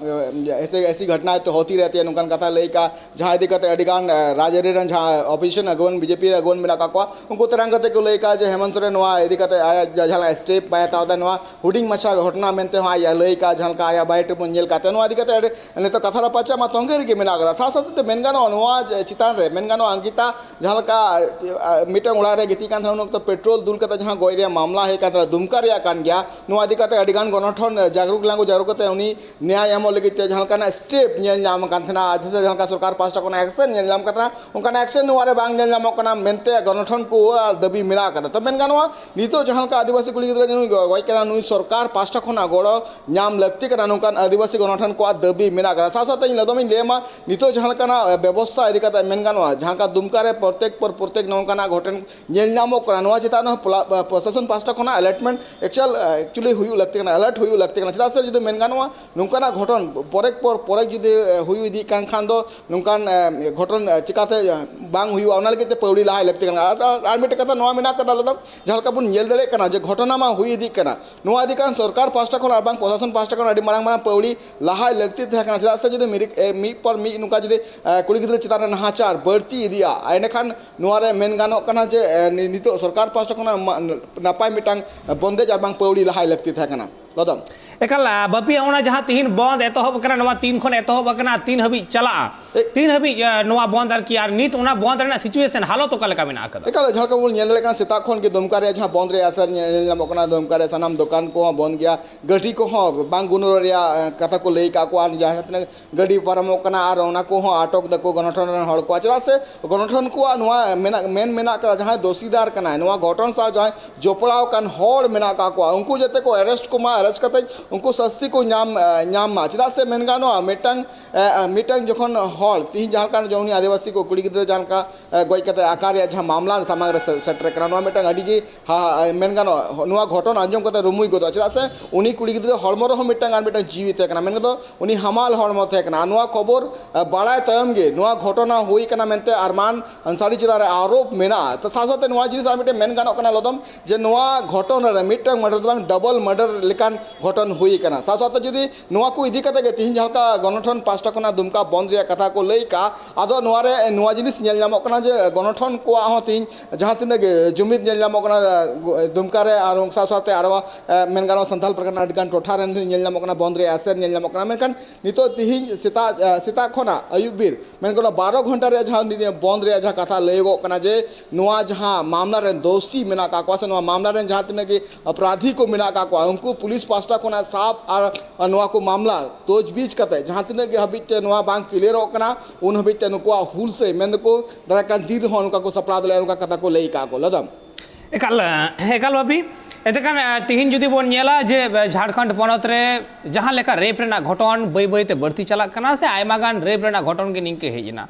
ᱮᱥᱮ ᱮᱥᱤ ᱜᱷᱚᱴᱚᱱᱟ ᱛᱚ ᱦᱚᱛᱤ ᱨᱮᱦᱛᱮ ᱱᱚᱝᱠᱟᱱ ᱠᱟᱛᱷᱟ ᱞᱟᱹᱭ ᱠᱮᱜᱼᱟ, ᱡᱟᱦᱟᱸ ᱤᱫᱤ ᱠᱟᱛᱮ ᱟᱹᱰᱤ ᱜᱟᱱ ᱨᱟᱡᱽᱟᱹᱨᱤ ᱨᱮᱱ ᱡᱟᱦᱟᱸ ᱚᱯᱳᱡᱤᱥᱚᱱ ᱟᱹᱜᱩᱣᱟᱹᱱ, ᱵᱤᱡᱮᱯᱤ ᱨᱮ ᱟᱹᱜᱩᱣᱟᱹᱱ ᱢᱮᱱᱟᱜ ᱠᱟᱜ ᱠᱚᱣᱟ, ᱩᱱᱠᱩ ᱛᱟᱨᱟᱝ ᱠᱟᱛᱮ ᱠᱚ ᱞᱟᱹᱭ ᱠᱮᱜᱼᱟ ᱡᱮ ᱦᱮᱢᱚᱱᱛ ᱥᱚᱨᱮᱱ ᱱᱚᱣᱟ ᱤᱫᱤ ᱠᱟᱛᱮ ᱟᱭᱟᱜ ᱡᱟᱦᱟᱸ ᱞᱮᱠᱟ ᱥᱴᱮᱯ ᱵᱟᱭ ᱦᱟᱛᱟᱣ ᱮᱫᱟ, ᱱᱚᱣᱟ ᱦᱩᱰᱤᱧ ᱢᱟᱪᱷᱟ ᱜᱷᱚᱴᱚᱱᱟ ᱢᱮᱱᱛᱮ ᱦᱚᱸ ᱟᱡ ᱞᱟᱹᱭ ᱠᱟᱜᱼᱟ, ᱡᱟᱦᱟᱸ ᱞᱮᱠᱟ ᱟᱭᱟᱜ ᱵᱟᱭᱳᱰᱟᱴᱟ ᱵᱚᱱ ᱧᱮᱞ ᱠᱟᱜ ᱛᱟᱭᱟ᱾ ᱱᱚᱣᱟ ᱤᱫᱤ ᱠᱟᱛᱮ ᱟᱹᱰᱤ ᱱᱤᱛᱚᱜ ᱠᱟᱛᱷᱟ ᱨᱟᱯᱟᱪᱟᱜ ᱢᱟ ᱛᱚᱸᱜᱮ ᱨᱮᱜᱮ ᱢᱮᱱᱟᱜ ᱠᱟᱫᱟ᱾ ᱥᱟᱶ ᱥᱟᱶᱛᱮ ᱢᱮᱱ ᱜᱟᱱᱚᱜᱼᱟ, ᱱᱚᱣᱟ ᱪᱮᱛᱟᱱ ᱨᱮ ᱢᱮᱱ ᱜᱟᱱᱚᱜᱼᱟ, ᱚᱝᱠᱤᱛᱟ ᱡᱟᱦᱟᱸ ᱞᱮᱠᱟ ᱢᱤᱫᱴᱟᱝ ᱚᱲᱟᱜ ᱨᱮ ᱜᱤᱛᱤᱡ ᱠᱟᱱ ᱛᱟᱦᱮᱱᱟ, ᱩᱱ ᱚᱠᱛᱚ ᱯᱮᱴᱨᱳᱞ ᱫᱩᱞ ᱠᱟᱛᱮ ᱡᱟᱦᱟᱸ ᱜᱚᱡ ᱨᱮᱭᱟᱜ ᱢᱟᱢᱞᱟ ᱦᱮᱡ ᱠᱟᱱ ᱛᱟᱦᱮᱱᱟ ᱫᱩᱢᱠᱟ ᱨᱮᱭᱟᱜ ᱠᱟᱱ ᱜᱮᱭᱟ᱾ ᱱᱚᱣᱟ ᱤᱫᱤ ᱠᱟᱛᱮ ᱟᱹᱰᱤ ᱜᱟᱱ ᱜᱚᱱᱚᱴᱷᱚᱱ ᱡᱟᱜᱽᱨᱩᱠ ᱞᱟᱹᱜᱩ ᱡᱟᱜᱽᱨᱩᱠ ᱠᱟᱛᱮ ᱩᱱᱤ ᱱᱮᱭᱟᱭ ᱮᱢᱚᱜ ᱞᱟᱹᱜᱤᱫ ᱛᱮ ᱡᱟᱦᱟᱸ ᱞᱮᱠᱟᱱᱟᱜ ᱥᱴᱮᱯ ᱧᱮᱞ ᱧᱟᱢ ᱠᱟᱱ ᱛᱟᱦᱮᱱᱟ, ᱟᱨ ᱡᱟᱦᱟᱸ ᱞᱮᱠᱟ ᱥᱚᱨᱠᱟᱨ ᱯᱟᱦᱴᱟ ᱠᱷᱚᱱᱟᱜ ᱮᱠᱥᱮᱱ ᱧᱮᱞ ᱧᱟᱢ ᱠᱟᱱ ᱛᱟᱦᱮᱱᱟ, ᱚᱱᱠᱟᱱᱟᱜ ᱮᱠᱥᱮᱱ ᱱᱚᱣᱟ ᱨᱮ ᱵᱟᱝ ᱧᱮᱞ ᱧᱟᱢᱚᱜ ᱠᱟᱱᱟ ᱢᱮᱱᱛᱮ ᱜᱚᱱᱚᱴᱷᱚᱱ ᱠᱚᱣᱟᱜ ᱫᱟᱹᱵᱤ ᱢᱮᱱᱟᱜ ᱠᱟᱫᱟ᱾ ᱛᱚ ᱢᱮᱱ ᱜᱟᱱᱚᱜᱼᱟ, ᱱᱤᱛᱚᱜ ᱡᱟᱦᱟᱸ ᱞᱮᱠᱟ ᱟᱹᱫᱤᱵᱟᱹᱥᱤ ᱠᱩᱲᱤ ᱜᱤᱫᱽᱨᱟᱹ ᱱᱩᱭ ᱜᱚ-, ᱜᱚᱡ ᱠᱟᱱᱟ, ᱱᱩᱭ ᱥᱚᱨᱠᱟᱨ ᱯᱟᱦᱴᱟ ᱠᱷᱚᱱᱟᱜ ᱜᱚᱲᱚ ᱧᱟᱢ ᱞᱟᱹᱠᱛᱤ ᱠᱟᱱᱟ, ᱱᱚᱝᱠᱟᱱ ᱟᱹᱫᱤᱵᱟᱹᱥᱤ ᱜᱚᱱᱚᱴᱷᱚᱱ ᱠᱚᱣᱟᱜ ᱫᱟᱹᱵᱤ ᱢᱮᱱᱟᱜ ᱠᱟᱫᱟ᱾ ᱥᱟᱶ ᱥᱟᱶᱛᱮ ᱤᱧ ᱞᱚᱫᱚᱢ ᱤᱧ ᱞᱟᱹᱭ ᱟᱢᱟ, ᱱᱤᱛᱚᱜ ᱡᱟᱦᱟᱸ ᱞᱮᱠᱟᱱᱟᱜ ᱵᱮᱵᱚᱥᱛᱷᱟ ᱤᱫᱤ ᱠᱟᱛᱮ ᱢᱮᱱ ᱜᱟᱱᱚᱜᱼᱟ, ᱡᱟᱦᱟᱸ ᱞᱮᱠᱟ ᱫᱩᱢᱠᱟ ᱨᱮ ᱯᱨᱚᱛᱮᱠ ᱯᱚᱨ ᱯᱨᱚᱛᱮᱠ ᱱᱚᱝᱠᱟᱱᱟᱜ ᱜᱷᱚᱴᱚᱱ ᱧᱮᱞ ᱧᱟᱢᱚᱜ ᱠᱟᱱᱟ, ᱱᱚᱣᱟ ᱪᱮᱛᱟᱱ ᱨᱮᱦᱚᱸ ᱯᱚᱞᱟ-, ᱯᱨᱚᱥᱟᱥᱚᱱ ᱯᱟᱦᱴᱟ ᱠᱷᱚᱱᱟᱜ ᱟᱞᱟᱨᱴᱢᱮᱱᱴ ᱮᱠᱪᱩᱭᱟᱞ, ᱮᱠᱪᱩᱭᱟᱞᱤ ᱦᱩᱭᱩᱜ ᱞᱟᱹᱠᱛᱤ ᱠᱟᱱᱟ, ᱟᱞᱟᱨᱴ ᱦᱩᱭᱩᱜ ᱞᱟᱹᱠᱛᱤ ᱠᱟᱱᱟ᱾ ᱪᱮᱫᱟᱜ ᱥᱮ ᱡᱩᱫᱤ ᱢᱮᱱ ᱜᱟᱱᱚᱜᱼᱟ, ᱱᱚᱝᱠᱟᱱᱟᱜ ᱜᱷᱚᱴᱚᱱ ᱯᱚᱨᱮᱠ ᱯᱚᱨ ᱯᱚᱨᱮᱠ ᱡᱩᱫᱤ ᱦᱩᱭ ᱤᱫᱤᱜ ᱠᱟᱱ ᱠᱷᱟᱱ ᱫᱚ ᱱᱚᱝᱠᱟᱱ ᱜᱷᱚᱴᱚᱱ ᱪᱤᱠᱟᱛᱮ ᱵᱟᱝ ᱦᱩᱭᱩᱜᱼᱟ, ᱚᱱᱟ ᱞᱟᱹᱜᱤᱫ ᱛᱮ ᱯᱟᱹᱣᱲᱤ ᱞᱟᱦᱟᱭ ᱞᱟᱹᱠᱛᱤ ᱠᱟᱱᱟ᱾ ᱟᱨ, ᱟᱨ ᱢᱤᱫᱴᱮᱱ ᱠᱟᱛᱷᱟ ᱱᱚᱣᱟ ᱢᱮᱱᱟᱜ ᱠᱟᱫᱟ, ᱟᱞᱮ ᱫᱚ ᱡᱟᱦᱟᱸ ᱞᱮᱠᱟ ᱵᱚᱱ ᱧᱮᱞ ᱫᱟᱲᱮᱭᱟᱜ ᱠᱟᱱᱟ ᱡᱮ ᱜᱷᱚᱴᱚᱱᱟ ᱢᱟ ᱦᱩᱭ ᱤᱫᱤᱜ ᱠᱟᱱᱟ, ᱱᱚᱣᱟ ᱤᱫᱤ ᱠᱟᱱ ᱥᱚᱨᱠᱟᱨ ᱯᱟᱦᱴᱟ ᱠᱷᱚᱱ ᱟᱨ ᱵᱟᱝ ᱯᱨᱚᱥᱟᱥᱚᱱ ᱯᱟᱦᱴᱟ ᱠᱷᱚᱱ ᱟᱹᱰᱤ ᱢᱟᱨᱟᱝ ᱢᱟᱨᱟᱝ ᱯᱟᱹᱣᱲᱤ ᱞᱟᱦᱟᱭ ᱞᱟᱹᱠᱛᱤ ᱛᱟᱦᱮᱸ ᱠᱟᱱᱟ᱾ ᱪᱮᱫᱟᱜ ᱥᱮ ᱡᱩᱫᱤ ᱢᱤᱨᱤᱠ-, ᱮ, ᱢᱤᱫ ᱯᱚᱨ ᱢᱤᱫ ᱱᱚᱝᱠᱟ ᱡᱩᱫᱤ, ᱮ, ᱠᱩᱲᱤ ᱜᱤᱫᱽᱨᱟᱹ ᱪᱮᱛᱟᱱ ᱨᱮ ᱱᱟᱦᱟᱪᱟᱨ ᱵᱟᱹᱲᱛᱤ ᱤᱫᱤᱜᱼᱟ, ᱮᱸᱰᱮᱠᱷᱟᱱ ᱱᱚᱣᱟ ᱨᱮ ᱢᱮᱱ ᱜᱟᱱᱚᱜ ᱠᱟᱱᱟ ᱡᱮ, ᱮ, ᱱᱤ-, ᱱᱤᱛᱚᱜ ᱥᱚᱨᱠᱟᱨ ᱯᱟᱦᱴᱟ ᱠᱷᱚᱱᱟᱜ ᱢᱟ-, ᱱᱟᱯᱟᱭ ᱢᱤᱫᱴᱟᱝ ᱵᱚᱱᱫᱮᱡᱽ ᱟᱨ ᱵᱟᱝ ᱯᱟᱹᱣᱲᱤ ᱞᱟᱦᱟᱭ ᱞᱟᱹᱠᱛᱤ ᱛᱟᱦᱮᱸ ᱠᱟᱱᱟ᱾ ᱞᱚᱫᱚᱢ᱾ ᱮᱠᱟᱞ, ᱟ, ᱵᱟᱯᱤ, ᱚᱱᱟ ᱡᱟᱦᱟᱸ ᱛᱤᱦᱤᱧ ᱵᱚᱱᱫ ᱮᱛᱚᱦᱚᱵ ᱟᱠᱟᱱᱟ, ᱱᱚᱣᱟ ᱛᱤᱱ ᱠᱷᱚᱱ ᱮᱛᱚᱦᱚᱵ ᱟᱠᱟᱱᱟ, ᱛᱤᱱ ᱦᱟᱹᱵᱤᱡ ᱪᱟᱞᱟᱜᱼᱟ? ᱮ- ᱛᱤᱱ ᱦᱟᱹᱵᱤᱡ, ᱟ, ᱱᱚᱣᱟ ᱵᱚᱱᱫ ᱟᱨᱠᱤ, ᱟᱨ ᱱᱤᱛ ᱚᱱᱟ ᱵᱚᱱᱫ ᱨᱮᱱᱟᱜ situation ᱦᱟᱞᱚᱛ ᱚᱠᱟ ᱞᱮᱠᱟ ᱢᱮᱱᱟᱜ ᱟᱠᱟᱫᱟ? ᱮᱠᱟᱞ, ᱡᱟᱦᱟᱸ ᱞᱮᱠᱟ ᱵᱚᱱ ᱧᱮᱞ ᱫᱟᱲᱮᱭᱟᱜ ᱠᱟᱱᱟ, ᱥᱮᱛᱟᱜ ᱠᱷᱚᱱ ᱜᱮ ᱫᱩᱢᱠᱟ ᱨᱮᱭᱟᱜ ᱡᱟᱦᱟᱸ ᱵᱚᱱᱫ ᱨᱮᱭᱟᱜ ᱟᱥᱟᱨ ᱧᱮᱞ ᱧᱟᱢᱚᱜ ᱠᱟᱱᱟ, ᱫᱩᱢᱠᱟ ᱨᱮ ᱥᱟᱱᱟᱢ ᱫᱚᱠᱟᱱ ᱠᱚᱦᱚᱸ ᱵᱚᱱᱫ ᱜᱮᱭᱟ, ᱜᱟᱹᱰᱤ ᱠᱚᱦᱚᱸ ᱵᱟᱝ ᱜᱩᱱᱟᱹᱣ ᱨᱮᱭᱟᱜ, ᱮ, ᱠᱟᱛᱷᱟ ᱠᱚ ᱞᱟᱹᱭ ᱠᱟᱜ ᱠᱚᱣᱟ, ᱟᱨ ᱡᱟᱦᱟᱸ ᱛᱤᱱᱟᱹᱜ ᱜᱟᱹᱰᱤ ᱯᱟᱨᱚᱢᱚᱜ ᱠᱟᱱᱟ ᱟᱨ ᱚᱱᱟ ᱠᱚᱦᱚᱸ ᱟᱴᱚᱠ ᱫᱟᱠᱚ ᱜᱚᱱᱚᱴᱷᱚᱱ ᱨᱮᱱ ᱦᱚᱲ ᱠᱚ᱾ ᱪᱮᱫᱟᱜ ᱥᱮ ᱜᱚᱱᱚᱴᱷᱚᱱ ᱠᱚᱣᱟᱜ ᱱᱚᱣᱟ ᱢᱮᱱᱟᱜ, ᱢᱮᱱ ᱢᱮᱱᱟᱜ ᱠᱟᱫᱟ, ᱡᱟᱦᱟᱸᱭ ᱫᱳᱥᱤᱫᱟᱨ ᱠᱟᱱᱟᱭ, ᱱᱚᱣᱟ ᱜᱷᱚᱴᱚᱱ ᱥᱟᱶ ᱡᱟᱦᱟᱸᱭ ᱡᱚᱯᱲᱟᱣ ᱟᱠᱟᱱ ᱦᱚᱲ ᱢᱮᱱᱟᱜ ᱠᱟᱜ ᱠᱚᱣᱟ, ᱩᱱᱠᱩ ᱡᱟᱛᱮ ᱠᱚ ᱮᱨᱮᱥᱴ ᱠᱚᱢᱟ, ᱟᱨᱮᱥᱴ ᱠᱟᱛᱮ ᱩᱱᱠᱩ ᱥᱟᱹᱥᱛᱤ ᱠᱚ ᱧᱟᱢ, ᱮ, ᱧᱟᱢ ᱢᱟ᱾ ᱪᱮᱫᱟᱜ ᱥᱮ ᱢᱮᱱ ᱜᱟᱱᱚᱜᱼᱟ, ᱢᱤᱫᱴᱟᱝ, ᱮ, ᱮ, ᱢᱤᱫᱴᱟᱝ ᱡᱚᱠᱷᱚᱱ ᱦᱚᱲ, ᱛᱤᱦᱤᱧ ᱡᱟᱦᱟᱸ ᱞᱮᱠᱟ ᱡᱮᱢᱚᱱ ᱩᱱᱤ ᱟᱹᱫᱤᱵᱟᱹᱥᱤ ᱠᱚ ᱠᱩᱲᱤ ᱜᱤᱫᱽᱨᱟᱹ ᱡᱟᱦᱟᱸ ᱞᱮᱠᱟ, ᱮ, ᱜᱚᱡ ᱠᱟᱛᱮ ᱟᱠᱟ ᱨᱮᱭᱟᱜ ᱡᱟᱦᱟᱸ ᱢᱟᱢᱞᱟ ᱥᱟᱢᱟᱝ ᱨᱮ ᱥᱮ-, ᱥᱮᱴᱮᱨ ᱠᱟᱱᱟ, ᱱᱚᱣᱟ ᱢᱤᱫᱴᱟᱝ ᱟᱹᱰᱤ ᱜᱮ ᱦᱟ-, ᱦᱟ-, ᱢᱮᱱ ᱜᱟᱱᱚᱜᱼᱟ, ᱱᱚᱣᱟ ᱜᱷᱚᱴᱚᱱ ᱟᱸᱡᱚᱢ ᱠᱟᱛᱮ ᱨᱩᱢᱩᱭ ᱜᱚᱫᱚᱜᱼᱟ᱾ ᱪᱮᱫᱟᱜ ᱥᱮ ᱩᱱᱤ ᱠᱩᱲᱤ ᱜᱤᱫᱽᱨᱟᱹ ᱦᱚᱲᱢᱚ ᱨᱮᱦᱚᱸ ᱢᱤᱫᱴᱟᱝ ᱟᱨ ᱢᱤᱫᱴᱟᱝ ᱡᱤᱣᱤ ᱛᱟᱦᱮᱸ ᱠᱟᱱᱟ, ᱢᱮᱱ ᱜᱟᱱᱚᱜ ᱩᱱᱤ ᱦᱟᱢᱟᱞ ᱦᱚᱲᱢᱚ ᱛᱟᱦᱮᱸ ᱠᱟᱱᱟ᱾ ᱟᱨ ᱱᱚᱣᱟ ᱠᱷᱚᱵᱚᱨ, ᱮ, ᱵᱟᱲᱟᱭ ᱛᱟᱭᱚᱢ ᱜᱮ ᱱᱚᱣᱟ ᱜᱷᱚᱴᱚᱱᱟ ᱦᱩᱭ ᱠᱟᱱᱟ ᱢᱮᱱᱛᱮ ᱟᱨᱢᱟᱱ ᱟᱱᱥᱟᱨᱤ ᱪᱮᱛᱟᱱ ᱨᱮ ᱟᱨᱳᱯ ᱢᱮᱱᱟᱜᱼᱟ᱾ ᱛᱚ, ᱥᱟᱶ ᱥᱟᱶᱛᱮ ᱱᱚᱣᱟ ᱡᱤᱱᱤᱥ ᱟᱨ ᱢᱤᱫᱴᱮᱱ ᱢᱮᱱ ᱜᱟᱱᱚᱜ ᱠᱟᱱᱟ, ᱞᱚᱫᱚᱢ, ᱡᱮ ᱱᱚᱣᱟ ᱜᱷᱚᱴᱚᱱᱟ ᱨᱮ ᱢᱤᱫᱴᱟᱝ ᱢᱟᱨᱰᱟᱨ ᱫᱚ ᱵᱟᱝ, ᱰᱚᱵᱚᱞ ᱢᱟᱨᱰᱟᱨ ᱞᱮᱠᱟᱱ ᱜᱷᱚᱴᱚᱱ ᱦᱩᱭ ᱟᱠᱟᱱᱟ᱾ ᱥᱟᱶ ᱥᱟᱶᱛᱮ ᱡᱩᱫᱤ ᱱᱚᱣᱟ ᱠᱚ ᱤᱫᱤ ᱠᱟᱛᱮ ᱜᱮ ᱛᱤᱦᱤᱧ ᱡᱟᱦᱟᱸ ᱞᱮᱠᱟ ᱜᱚᱱᱚᱴᱷᱚᱱ ᱯᱟᱦᱴᱟ ᱠᱷᱚᱱᱟᱜ ᱫᱩᱢᱠᱟ ᱵᱚᱱᱫ ᱨᱮᱭᱟᱜ ᱠᱟᱛᱷᱟ ᱠᱚ ᱞᱟᱹᱭ ᱠᱟᱜᱼᱟ, ᱟᱫᱚ ᱱᱚᱣᱟ ᱨᱮ ᱱᱚᱣᱟ ᱡᱤᱱᱤᱥ ᱧᱮᱞ ᱧᱟᱢᱚᱜ ᱠᱟᱱᱟ ᱡᱮ ᱜᱚᱱᱚᱴᱷᱚᱱ ᱠᱚᱣᱟᱜ ᱦᱚᱸ ᱛᱤᱦᱤᱧ ᱡᱟᱦᱟᱸ ᱛᱤᱱᱟᱹᱜ ᱜᱮ ᱡᱩᱢᱤᱫ ᱧᱮᱞ ᱧᱟᱢᱚᱜ ᱠᱟᱱᱟ, ᱫᱩᱢᱠᱟ ᱨᱮ ᱟᱨ ᱥᱟᱶ ᱥᱟᱶᱛᱮ ᱟᱨᱚ, ᱮ, ᱢᱮᱱ ᱜᱟᱱᱚᱜᱼᱟ, ᱥᱟᱱᱛᱟᱲ ᱯᱟᱨᱜᱟᱱᱟ ᱟᱹᱰᱤ ᱜᱟᱱ ᱴᱚᱴᱷᱟ ᱨᱮᱱ ᱧᱮᱞ ᱧᱟᱢᱚᱜ ᱠᱟᱱᱟ, ᱵᱚᱱᱫ ᱨᱮᱭᱟᱜ ᱟᱥᱮᱨ ᱧᱮᱞ ᱧᱟᱢᱚᱜ ᱠᱟᱱᱟ᱾ ᱢᱮᱱᱠᱷᱟᱱ ᱱᱤᱛᱚᱜ ᱛᱤᱦᱤᱧ ᱥᱮᱛᱟᱜ, ᱮ, ᱥᱮᱛᱟᱜ ᱠᱷᱚᱱᱟᱜ ᱟᱹᱭᱩᱵ ᱵᱤᱨ, ᱢᱮᱱ ᱜᱟᱱᱚᱜᱼᱟ, ᱵᱟᱨᱚ ᱜᱷᱚᱱᱴᱟ ᱨᱮᱭᱟᱜ ᱡᱟᱦᱟᱸ ᱱᱤᱭᱟᱹ ᱵᱚᱱᱫ ᱨᱮᱭᱟᱜ ᱡᱟᱦᱟᱸ ᱠᱟᱛᱷᱟ ᱞᱟᱹᱭᱚᱜᱚᱜ ᱠᱟᱱᱟ ᱡᱮ ᱱᱚᱣᱟ ᱡᱟᱦᱟᱸ ᱢᱟᱢᱞᱟ ᱨᱮᱱ ᱫᱳᱥᱤ ᱢᱮᱱᱟᱜ ᱟᱠᱟᱫ ᱠᱚᱣᱟ ᱥᱮ ᱱᱚᱣᱟ ᱢᱟᱢᱞᱟ ᱨᱮᱱ ᱡᱟᱦᱟᱸ ᱛᱤᱱᱟᱹᱜ ᱜᱮ ᱚᱯᱨᱟᱫᱷᱤ ᱠᱚ ᱢᱮᱱᱟᱜ ᱟᱠᱟᱫ ᱠᱚᱣᱟ, ᱩᱱᱠᱩ ᱯᱩᱞᱤᱥ ᱯᱟᱦᱴᱟ ᱠᱷᱚᱱᱟᱜ ᱥᱟᱵ ᱟᱨ ᱱᱚᱣᱟ ᱠᱚ ᱢᱟᱢᱞᱟ ᱛᱚᱡᱽᱵᱤᱡᱽ ᱠᱟᱛᱮ ᱡᱟᱦᱟᱸ ᱛᱤᱱᱟᱹᱜ ᱜᱮ ᱦᱟᱹᱵᱤᱡ ᱛᱮ ᱱᱚᱣᱟ ᱵᱟᱝ ᱠᱞᱤᱭᱟᱨᱚᱜ ᱠᱟᱱᱟ, ᱩᱱ ᱦᱟᱹᱵᱤᱡ ᱛᱮ ᱱᱩᱠᱩᱣᱟᱜ ᱦᱩᱞᱥᱟᱹᱭ, ᱢᱮᱱ ᱫᱚᱠᱚ ᱫᱟᱨᱟᱭ ᱠᱟᱱ ᱫᱤᱱ ᱨᱮᱦᱚᱸ ᱱᱚᱝᱠᱟ ᱠᱚ ᱥᱟᱯᱲᱟᱣ ᱫᱟᱲᱮᱭᱟᱜᱼᱟ, ᱱᱚᱝᱠᱟ ᱠᱟᱛᱷᱟ ᱠᱚ ᱞᱟᱹᱭ ᱟᱠᱟᱫ ᱠᱚ᱾ ᱞᱟᱫᱟᱢ᱾ ᱮᱠᱟᱞ, ᱮᱠᱟᱞ ᱵᱷᱟᱵᱤ᱾ ᱮᱱᱛᱮ ᱠᱷᱟᱱ, ᱛᱤᱦᱤᱧ ᱡᱩᱫᱤ ᱵᱚᱱ ᱧᱮᱞᱟ ᱡᱮ ᱡᱷᱟᱲᱠᱷᱚᱸᱰ ᱯᱚᱱᱚᱛ ᱨᱮ ᱡᱟᱦᱟᱸ ᱞᱮᱠᱟ ᱨᱮᱯ ᱨᱮᱱᱟᱜ ᱜᱷᱚᱴᱚᱱ ᱵᱟᱹᱭ ᱵᱟᱹᱭ ᱛᱮ ᱵᱟᱹᱲᱛᱤ ᱪᱟᱞᱟᱜ ᱠᱟᱱᱟ ᱥᱮ ᱟᱭᱢᱟ ᱜᱟᱱ ᱨᱮᱯ ᱨᱮᱱᱟᱜ ᱜᱷᱚᱴᱚᱱ ᱜᱮ ᱱᱤᱝᱠᱟᱹ ᱦᱮᱡ ᱮᱱᱟ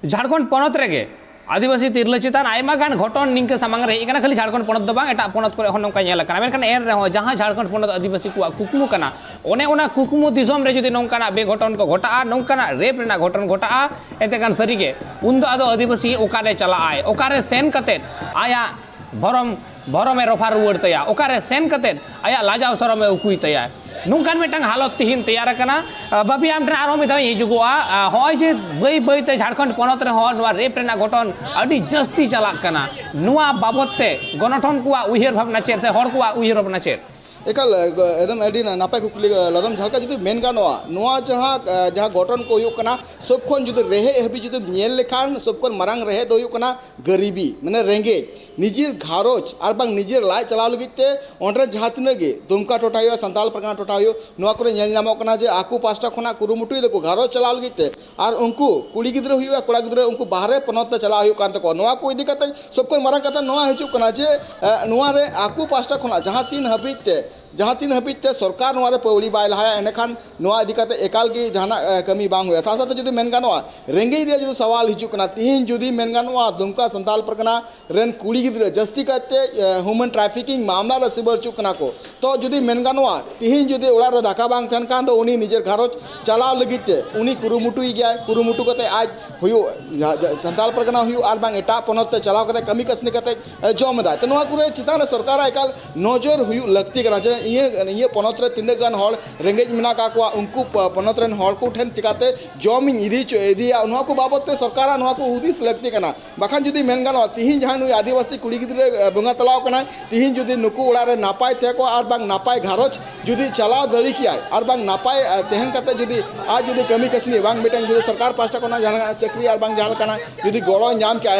ᱡᱷᱟᱲᱠᱷᱚᱸᱰ ᱯᱚᱱᱚᱛ ᱨᱮᱜᱮ, ᱟᱹᱫᱤᱵᱟᱹᱥᱤ ᱛᱤᱨᱞᱟᱹ ᱪᱮᱛᱟᱱ ᱟᱭᱢᱟ ᱜᱟᱱ ᱜᱷᱚᱴᱚᱱ ᱱᱤᱝᱠᱟᱹ ᱥᱟᱢᱟᱝ ᱨᱮ ᱦᱮᱡ ᱟᱠᱟᱱᱟ᱾ ᱠᱷᱟᱹᱞᱤ ᱡᱷᱟᱲᱠᱷᱚᱸᱰ ᱯᱚᱱᱚᱛ ᱫᱚ ᱵᱟᱝ, ᱮᱴᱟᱜ ᱯᱚᱱᱚᱛ ᱠᱚᱨᱮ ᱦᱚᱸ ᱱᱚᱝᱠᱟ ᱧᱮᱞ ᱟᱠᱟᱱᱟ᱾ ᱢᱮᱱᱠᱷᱟᱱ ᱮᱱ ᱨᱮᱦᱚᱸ ᱡᱟᱦᱟᱸ ᱡᱷᱟᱲᱠᱷᱚᱸᱰ ᱯᱚᱱᱚᱛ ᱟᱹᱫᱤᱵᱟᱹᱥᱤ ᱠᱚᱣᱟᱜ ᱠᱩᱠᱢᱩ ᱠᱟᱱᱟ, ᱚᱱᱮ ᱚᱱᱟ ᱠᱩᱠᱢᱩ ᱫᱤᱥᱚᱢ ᱨᱮ ᱡᱩᱫᱤ ᱱᱚᱝᱠᱟᱱᱟᱜ ᱵᱮᱜᱷᱚᱴᱚᱱ ᱠᱚ ᱜᱷᱚᱴᱟᱜᱼᱟ, ᱱᱚᱝᱠᱟᱱᱟᱜ ᱨᱮᱯ ᱨᱮᱱᱟᱜ ᱜᱷᱚᱴᱚᱱ ᱜᱷᱚᱴᱟᱜᱼᱟ, ᱮᱱᱛᱮ ᱠᱷᱟᱱ ᱥᱟᱹᱨᱤᱜᱮ ᱩᱱᱫᱚ ᱟᱫᱚ ᱟᱹᱫᱤᱵᱟᱹᱥᱤ ᱚᱠᱟᱨᱮ ᱪᱟᱞᱟᱜ ᱟᱭ, ᱚᱠᱟᱨᱮ ᱥᱮᱱ ᱠᱟᱛᱮᱫ ᱟᱭᱟᱜ ᱵᱷᱚᱨᱚᱢ, ᱵᱷᱚᱨᱚᱢᱮ ᱨᱚᱯᱷᱟ ᱨᱩᱣᱟᱹᱲ ᱛᱟᱭᱟ, ᱚᱠᱟᱨᱮ ᱥᱮᱱ ᱠᱟᱛᱮᱫ ᱟᱭᱟᱜ ᱞᱟᱡᱟᱣ ᱥᱚᱨᱚᱢᱮ ᱩᱠᱩᱭ ᱛᱟᱭᱟ? ᱱᱚᱝᱠᱟᱱ ᱢᱤᱫᱴᱟᱝ ᱦᱟᱞᱚᱛ ᱛᱤᱦᱤᱧ ᱛᱮᱭᱟᱨ ᱟᱠᱟᱱᱟ᱾ ᱟᱸ, ᱵᱟᱹᱵᱤ, ᱟᱢ ᱴᱷᱮᱱ ᱟᱨᱦᱚᱸ ᱢᱤᱫ ᱫᱷᱟᱣ ᱤᱧ ᱦᱤᱡᱩᱜᱚᱜᱼᱟ᱾ ᱟᱸ, ᱦᱚᱸᱜᱼᱚᱭ ᱡᱮ ᱵᱟᱹᱭ ᱵᱟᱹᱭ ᱛᱮ ᱡᱷᱟᱲᱠᱷᱚᱸᱰ ᱯᱚᱱᱚᱛ ᱨᱮᱦᱚᱸ ᱱᱚᱣᱟ ᱨᱮᱯ ᱨᱮᱱᱟᱜ ᱜᱷᱚᱴᱚᱱ ᱟᱹᱰᱤ ᱡᱟᱹᱥᱛᱤ ᱪᱟᱞᱟᱜ ᱠᱟᱱᱟ, ᱱᱚᱣᱟ ᱵᱟᱵᱚᱛ ᱛᱮ ᱜᱚᱱᱚᱴᱷᱚᱱ ᱠᱚᱣᱟᱜ ᱩᱭᱦᱟᱹᱨ ᱵᱷᱟᱵᱽᱱᱟ ᱪᱮᱫ ᱥᱮ ᱦᱚᱲ ᱠᱚᱣᱟᱜ ᱩᱭᱦᱟᱹᱨ ᱵᱷᱟᱵᱽᱱᱟ ᱪᱮᱫ? ᱮᱠᱟᱞ, ᱮᱠᱫᱚᱢ ᱟᱹᱰᱤ ᱱᱟ-, ᱱᱟᱯᱟᱭ ᱠᱩᱠᱞᱤ, ᱞᱟᱫᱚᱢ᱾ ᱡᱟᱦᱟᱸ ᱞᱮᱠᱟ ᱡᱩᱫᱤ ᱢᱮᱱ ᱜᱟᱱᱚᱜᱼᱟ, ᱱᱚᱣᱟ ᱡᱟᱦᱟᱸ, ᱡᱟᱦᱟᱸ ᱜᱷᱚᱴᱚᱱ ᱠᱚ ᱦᱩᱭᱩᱜ ᱠᱟᱱᱟ, ᱥᱚᱵ ᱠᱷᱚᱱ ᱡᱩᱫᱤ ᱨᱮᱦᱮᱫ ᱦᱟᱹᱵᱤᱡ ᱡᱩᱫᱤ ᱧᱮᱞ ᱞᱮᱠᱷᱟᱱ, ᱥᱚᱵ ᱠᱷᱚᱱ ᱢᱟᱨᱟᱝ ᱨᱮᱦᱮᱫ ᱫᱚ ᱦᱩᱭᱩᱜ ᱠᱟᱱᱟ ᱜᱟᱹᱨᱤᱵᱤ, ᱢᱟᱱᱮ ᱨᱮᱸᱜᱮᱡ᱾ ᱱᱤᱡᱮᱨ ᱜᱷᱟᱨᱚᱸᱡᱽ ᱟᱨ ᱵᱟᱝ ᱱᱤᱡᱮᱨ ᱞᱟᱡ ᱪᱟᱞᱟᱣ ᱞᱟᱹᱜᱤᱫ ᱛᱮ ᱚᱸᱰᱮ ᱡᱟᱦᱟᱸ ᱛᱤᱱᱟᱹᱜ ᱜᱮ ᱫᱩᱢᱠᱟ ᱴᱚᱴᱷᱟ ᱦᱩᱭᱩᱜᱼᱟ, ᱥᱟᱱᱛᱟᱲ ᱯᱟᱨᱜᱟᱱᱟ ᱴᱚᱴᱷᱟ ᱦᱩᱭᱩᱜ, ᱱᱚᱣᱟ ᱠᱚᱨᱮ ᱧᱮᱞ ᱧᱟᱢᱚᱜ ᱠᱟᱱᱟ ᱡᱮ ᱟᱠᱚ ᱯᱟᱦᱴᱟ ᱠᱷᱚᱱᱟᱜ ᱠᱩᱨᱩᱢᱩᱴᱩᱭ ᱫᱟᱠᱚ ᱜᱷᱟᱨᱚᱸᱡᱽ ᱪᱟᱞᱟᱣ ᱞᱟᱹᱜᱤᱫ ᱛᱮ᱾ ᱟᱨ ᱩᱱᱠᱩ ᱠᱩᱲᱤ ᱜᱤᱫᱽᱨᱟᱹ ᱦᱩᱭᱩᱜᱼᱟ, ᱠᱚᱲᱟ ᱜᱤᱫᱽᱨᱟᱹ, ᱩᱱᱠᱩ ᱵᱟᱦᱨᱮ ᱯᱚᱱᱚᱛ ᱛᱮ ᱪᱟᱞᱟᱣ ᱦᱩᱭᱩᱜ ᱠᱟᱱ ᱛᱟᱠᱚᱣᱟ᱾ ᱱᱚᱣᱟ ᱠᱚ ᱤᱫᱤ ᱠᱟᱛᱮ ᱥᱚᱵ ᱠᱷᱚᱱ ᱢᱟᱨᱟᱝ ᱠᱟᱛᱷᱟ ᱱᱚᱣᱟ ᱦᱤᱡᱩᱜ ᱠᱟᱱᱟ ᱡᱮ, ᱮ, ᱱᱚᱣᱟ ᱨᱮ ᱟᱠᱚ ᱯᱟᱦᱴᱟ ᱠᱷᱚᱱᱟᱜ ᱡᱟᱦᱟᱸ ᱛᱤᱱ ᱦᱟᱹᱵᱤᱡ ᱛᱮ ᱡᱟᱦᱟᱸ ᱛᱤᱱ ᱦᱟᱹᱵᱤᱡ ᱛᱮ ᱥᱚᱨᱠᱟᱨ ᱱᱚᱣᱟ ᱨᱮ ᱯᱟᱹᱣᱲᱤ ᱵᱟᱭ ᱞᱟᱦᱟᱭᱟ, ᱮᱸᱰᱮᱠᱷᱟᱱ ᱱᱚᱣᱟ ᱤᱫᱤ ᱠᱟᱛᱮ ᱮᱠᱟᱞ ᱜᱮ ᱡᱟᱦᱟᱱᱟᱜ, ᱮ, ᱠᱟᱹᱢᱤ ᱵᱟᱝ ᱦᱩᱭᱩᱜᱼᱟ᱾ ᱥᱟᱶ ᱥᱟᱶᱛᱮ ᱡᱩᱫᱤ ᱢᱮᱱ ᱜᱟᱱᱚᱜᱼᱟ, ᱨᱮᱸᱜᱮᱡ ᱨᱮᱭᱟᱜ ᱡᱩᱫᱤ ᱥᱟᱣᱟᱞ ᱦᱤᱡᱩᱜ ᱠᱟᱱᱟ, ᱛᱤᱦᱤᱧ ᱡᱩᱫᱤ ᱢᱮᱱ ᱜᱟᱱᱚᱜᱼᱟ, ᱫᱩᱢᱠᱟ ᱥᱟᱱᱛᱟᱞ ᱯᱟᱨᱜᱟᱱᱟ ᱨᱮᱱ ᱠᱩᱲᱤ ᱜᱤᱫᱽᱨᱟᱹ ᱡᱟᱹᱥᱛᱤ ᱠᱟᱭᱛᱮ, ᱮ, human trafficking ᱢᱟᱢᱞᱟ ᱨᱮ ᱥᱤᱵᱟᱹᱲ ᱦᱚᱪᱚᱜ ᱠᱟᱱᱟ ᱠᱚ, ᱛᱚ ᱡᱩᱫᱤ ᱢᱮᱱ ᱜᱟᱱᱚᱜᱼᱟ, ᱛᱤᱦᱤᱧ ᱡᱩᱫᱤ ᱚᱲᱟᱜ ᱨᱮ ᱫᱟᱠᱟ ᱵᱟᱝ ᱛᱟᱦᱮᱱ ᱠᱷᱟᱱ ᱫᱚ ᱩᱱᱤ ᱱᱤᱡᱮᱨ ᱜᱷᱟᱨᱚᱸᱡᱽ ᱪᱟᱞᱟᱣ ᱞᱟᱹᱜᱤᱫ ᱛᱮ ᱩᱱᱤ ᱠᱩᱨᱩᱢᱩᱴᱩᱭ ᱜᱮᱭᱟᱭ, ᱠᱩᱨᱩᱢᱩᱴᱩ ᱠᱟᱛᱮ ᱟᱡ ᱦᱩᱭᱩᱜ, ᱡᱟᱦᱟᱸ, ᱡᱟᱦᱟᱸ ᱥᱟᱱᱛᱟᱞ ᱯᱟᱨᱜᱟᱱᱟ ᱦᱩᱭᱩᱜ ᱟᱨ ᱵᱟᱝ ᱮᱴᱟᱜ ᱯᱚᱱᱚᱛ ᱛᱮ ᱪᱟᱞᱟᱣ ᱠᱟᱛᱮ ᱠᱟᱹᱢᱤ ᱠᱟᱹᱥᱱᱤ ᱠᱟᱛᱮ, ᱮ, ᱡᱚᱢ ᱮᱫᱟᱭ᱾ ᱛᱚ ᱱᱚᱣᱟ ᱠᱚᱨᱮ ᱪᱮᱛᱟᱱ ᱨᱮ ᱥᱚᱨᱠᱟᱨᱟᱜ ᱮᱠᱟᱞ ᱱᱚᱡᱚᱨ ᱦᱩᱭᱩᱜ ᱞᱟᱹᱠᱛᱤ ᱠᱟᱱᱟ ᱡᱮ ᱤᱧᱟᱹᱜ, ᱤᱧᱟᱹᱜ ᱯᱚᱱᱚᱛ ᱨᱮ ᱛᱤᱱᱟᱹᱜ ᱜᱟᱱ ᱦᱚᱲ ᱨᱮᱸᱜᱮᱡ ᱢᱮᱱᱟᱜ ᱟᱠᱟᱫ ᱠᱚᱣᱟ, ᱩᱱᱠᱩ ᱯᱚ-, ᱯᱚᱱᱚᱛ ᱨᱮᱱ ᱦᱚᱲ ᱠᱚ ᱴᱷᱮᱱ ᱪᱤᱠᱟᱛᱮ ᱡᱚᱢ ᱤᱧ ᱤᱫᱤ ᱦᱚᱪᱚ, ᱤᱫᱤᱭᱟ, ᱱᱚᱣᱟ ᱠᱚ ᱵᱟᱵᱚᱛ ᱛᱮ ᱥᱚᱨᱠᱟᱨᱟᱜ ᱱᱚᱣᱟ ᱠᱚ ᱦᱩᱫᱤᱥ ᱞᱟᱹᱠᱛᱤ ᱠᱟᱱᱟ᱾ ᱵᱟᱠᱷᱟᱱ ᱡᱩᱫᱤ ᱢᱮᱱ ᱜᱟᱱᱚᱜᱼᱟ, ᱛᱤᱦᱤᱧ ᱡᱟᱦᱟᱸᱭ ᱱᱩᱭ ᱟᱹᱫᱤᱵᱟᱹᱥᱤ ᱠᱩᱲᱤ ᱜᱤᱫᱽᱨᱟᱹ, ᱮ, ᱵᱚᱸᱜᱟ ᱛᱟᱞᱟᱣ ᱠᱟᱱᱟᱭ, ᱛᱤᱦᱤᱧ ᱡᱩᱫᱤ ᱱᱩᱠᱩ ᱚᱲᱟᱜ ᱨᱮ ᱱᱟᱯᱟᱭ ᱛᱟᱦᱮᱸ ᱠᱚᱜᱼᱟ ᱟᱨ ᱵᱟᱝ ᱱᱟᱯᱟᱭ ᱜᱷᱟᱨᱚᱸᱡᱽ ᱡᱩᱫᱤ ᱪᱟᱞᱟᱣ ᱫᱟᱲᱮ ᱠᱮᱭᱟᱭ ᱟᱨ ᱵᱟᱝ ᱱᱟᱯᱟᱭ, ᱮ, ᱛᱟᱦᱮᱱ ᱠᱟᱛᱮ ᱡᱩᱫᱤ ᱟᱡ ᱡᱩᱫᱤ ᱠᱟᱹᱢᱤ ᱠᱟᱹᱥᱱᱤ ᱵᱟᱝ ᱢᱤᱫᱴᱟᱝ ᱡᱩᱫᱤ ᱥᱚᱨᱠᱟᱨ ᱯᱟᱦᱴᱟ ᱠᱷᱚᱱᱟᱜ ᱡᱟᱦᱟᱱᱟᱜ ᱪᱟᱹᱠᱨᱤ ᱟᱨ ᱵᱟᱝ ᱡᱟᱦᱟᱸ ᱞᱮᱠᱟᱱᱟᱜ ᱡᱩᱫᱤ ᱜᱚᱲᱚ ᱧᱟᱢ ᱠᱮᱭᱟ,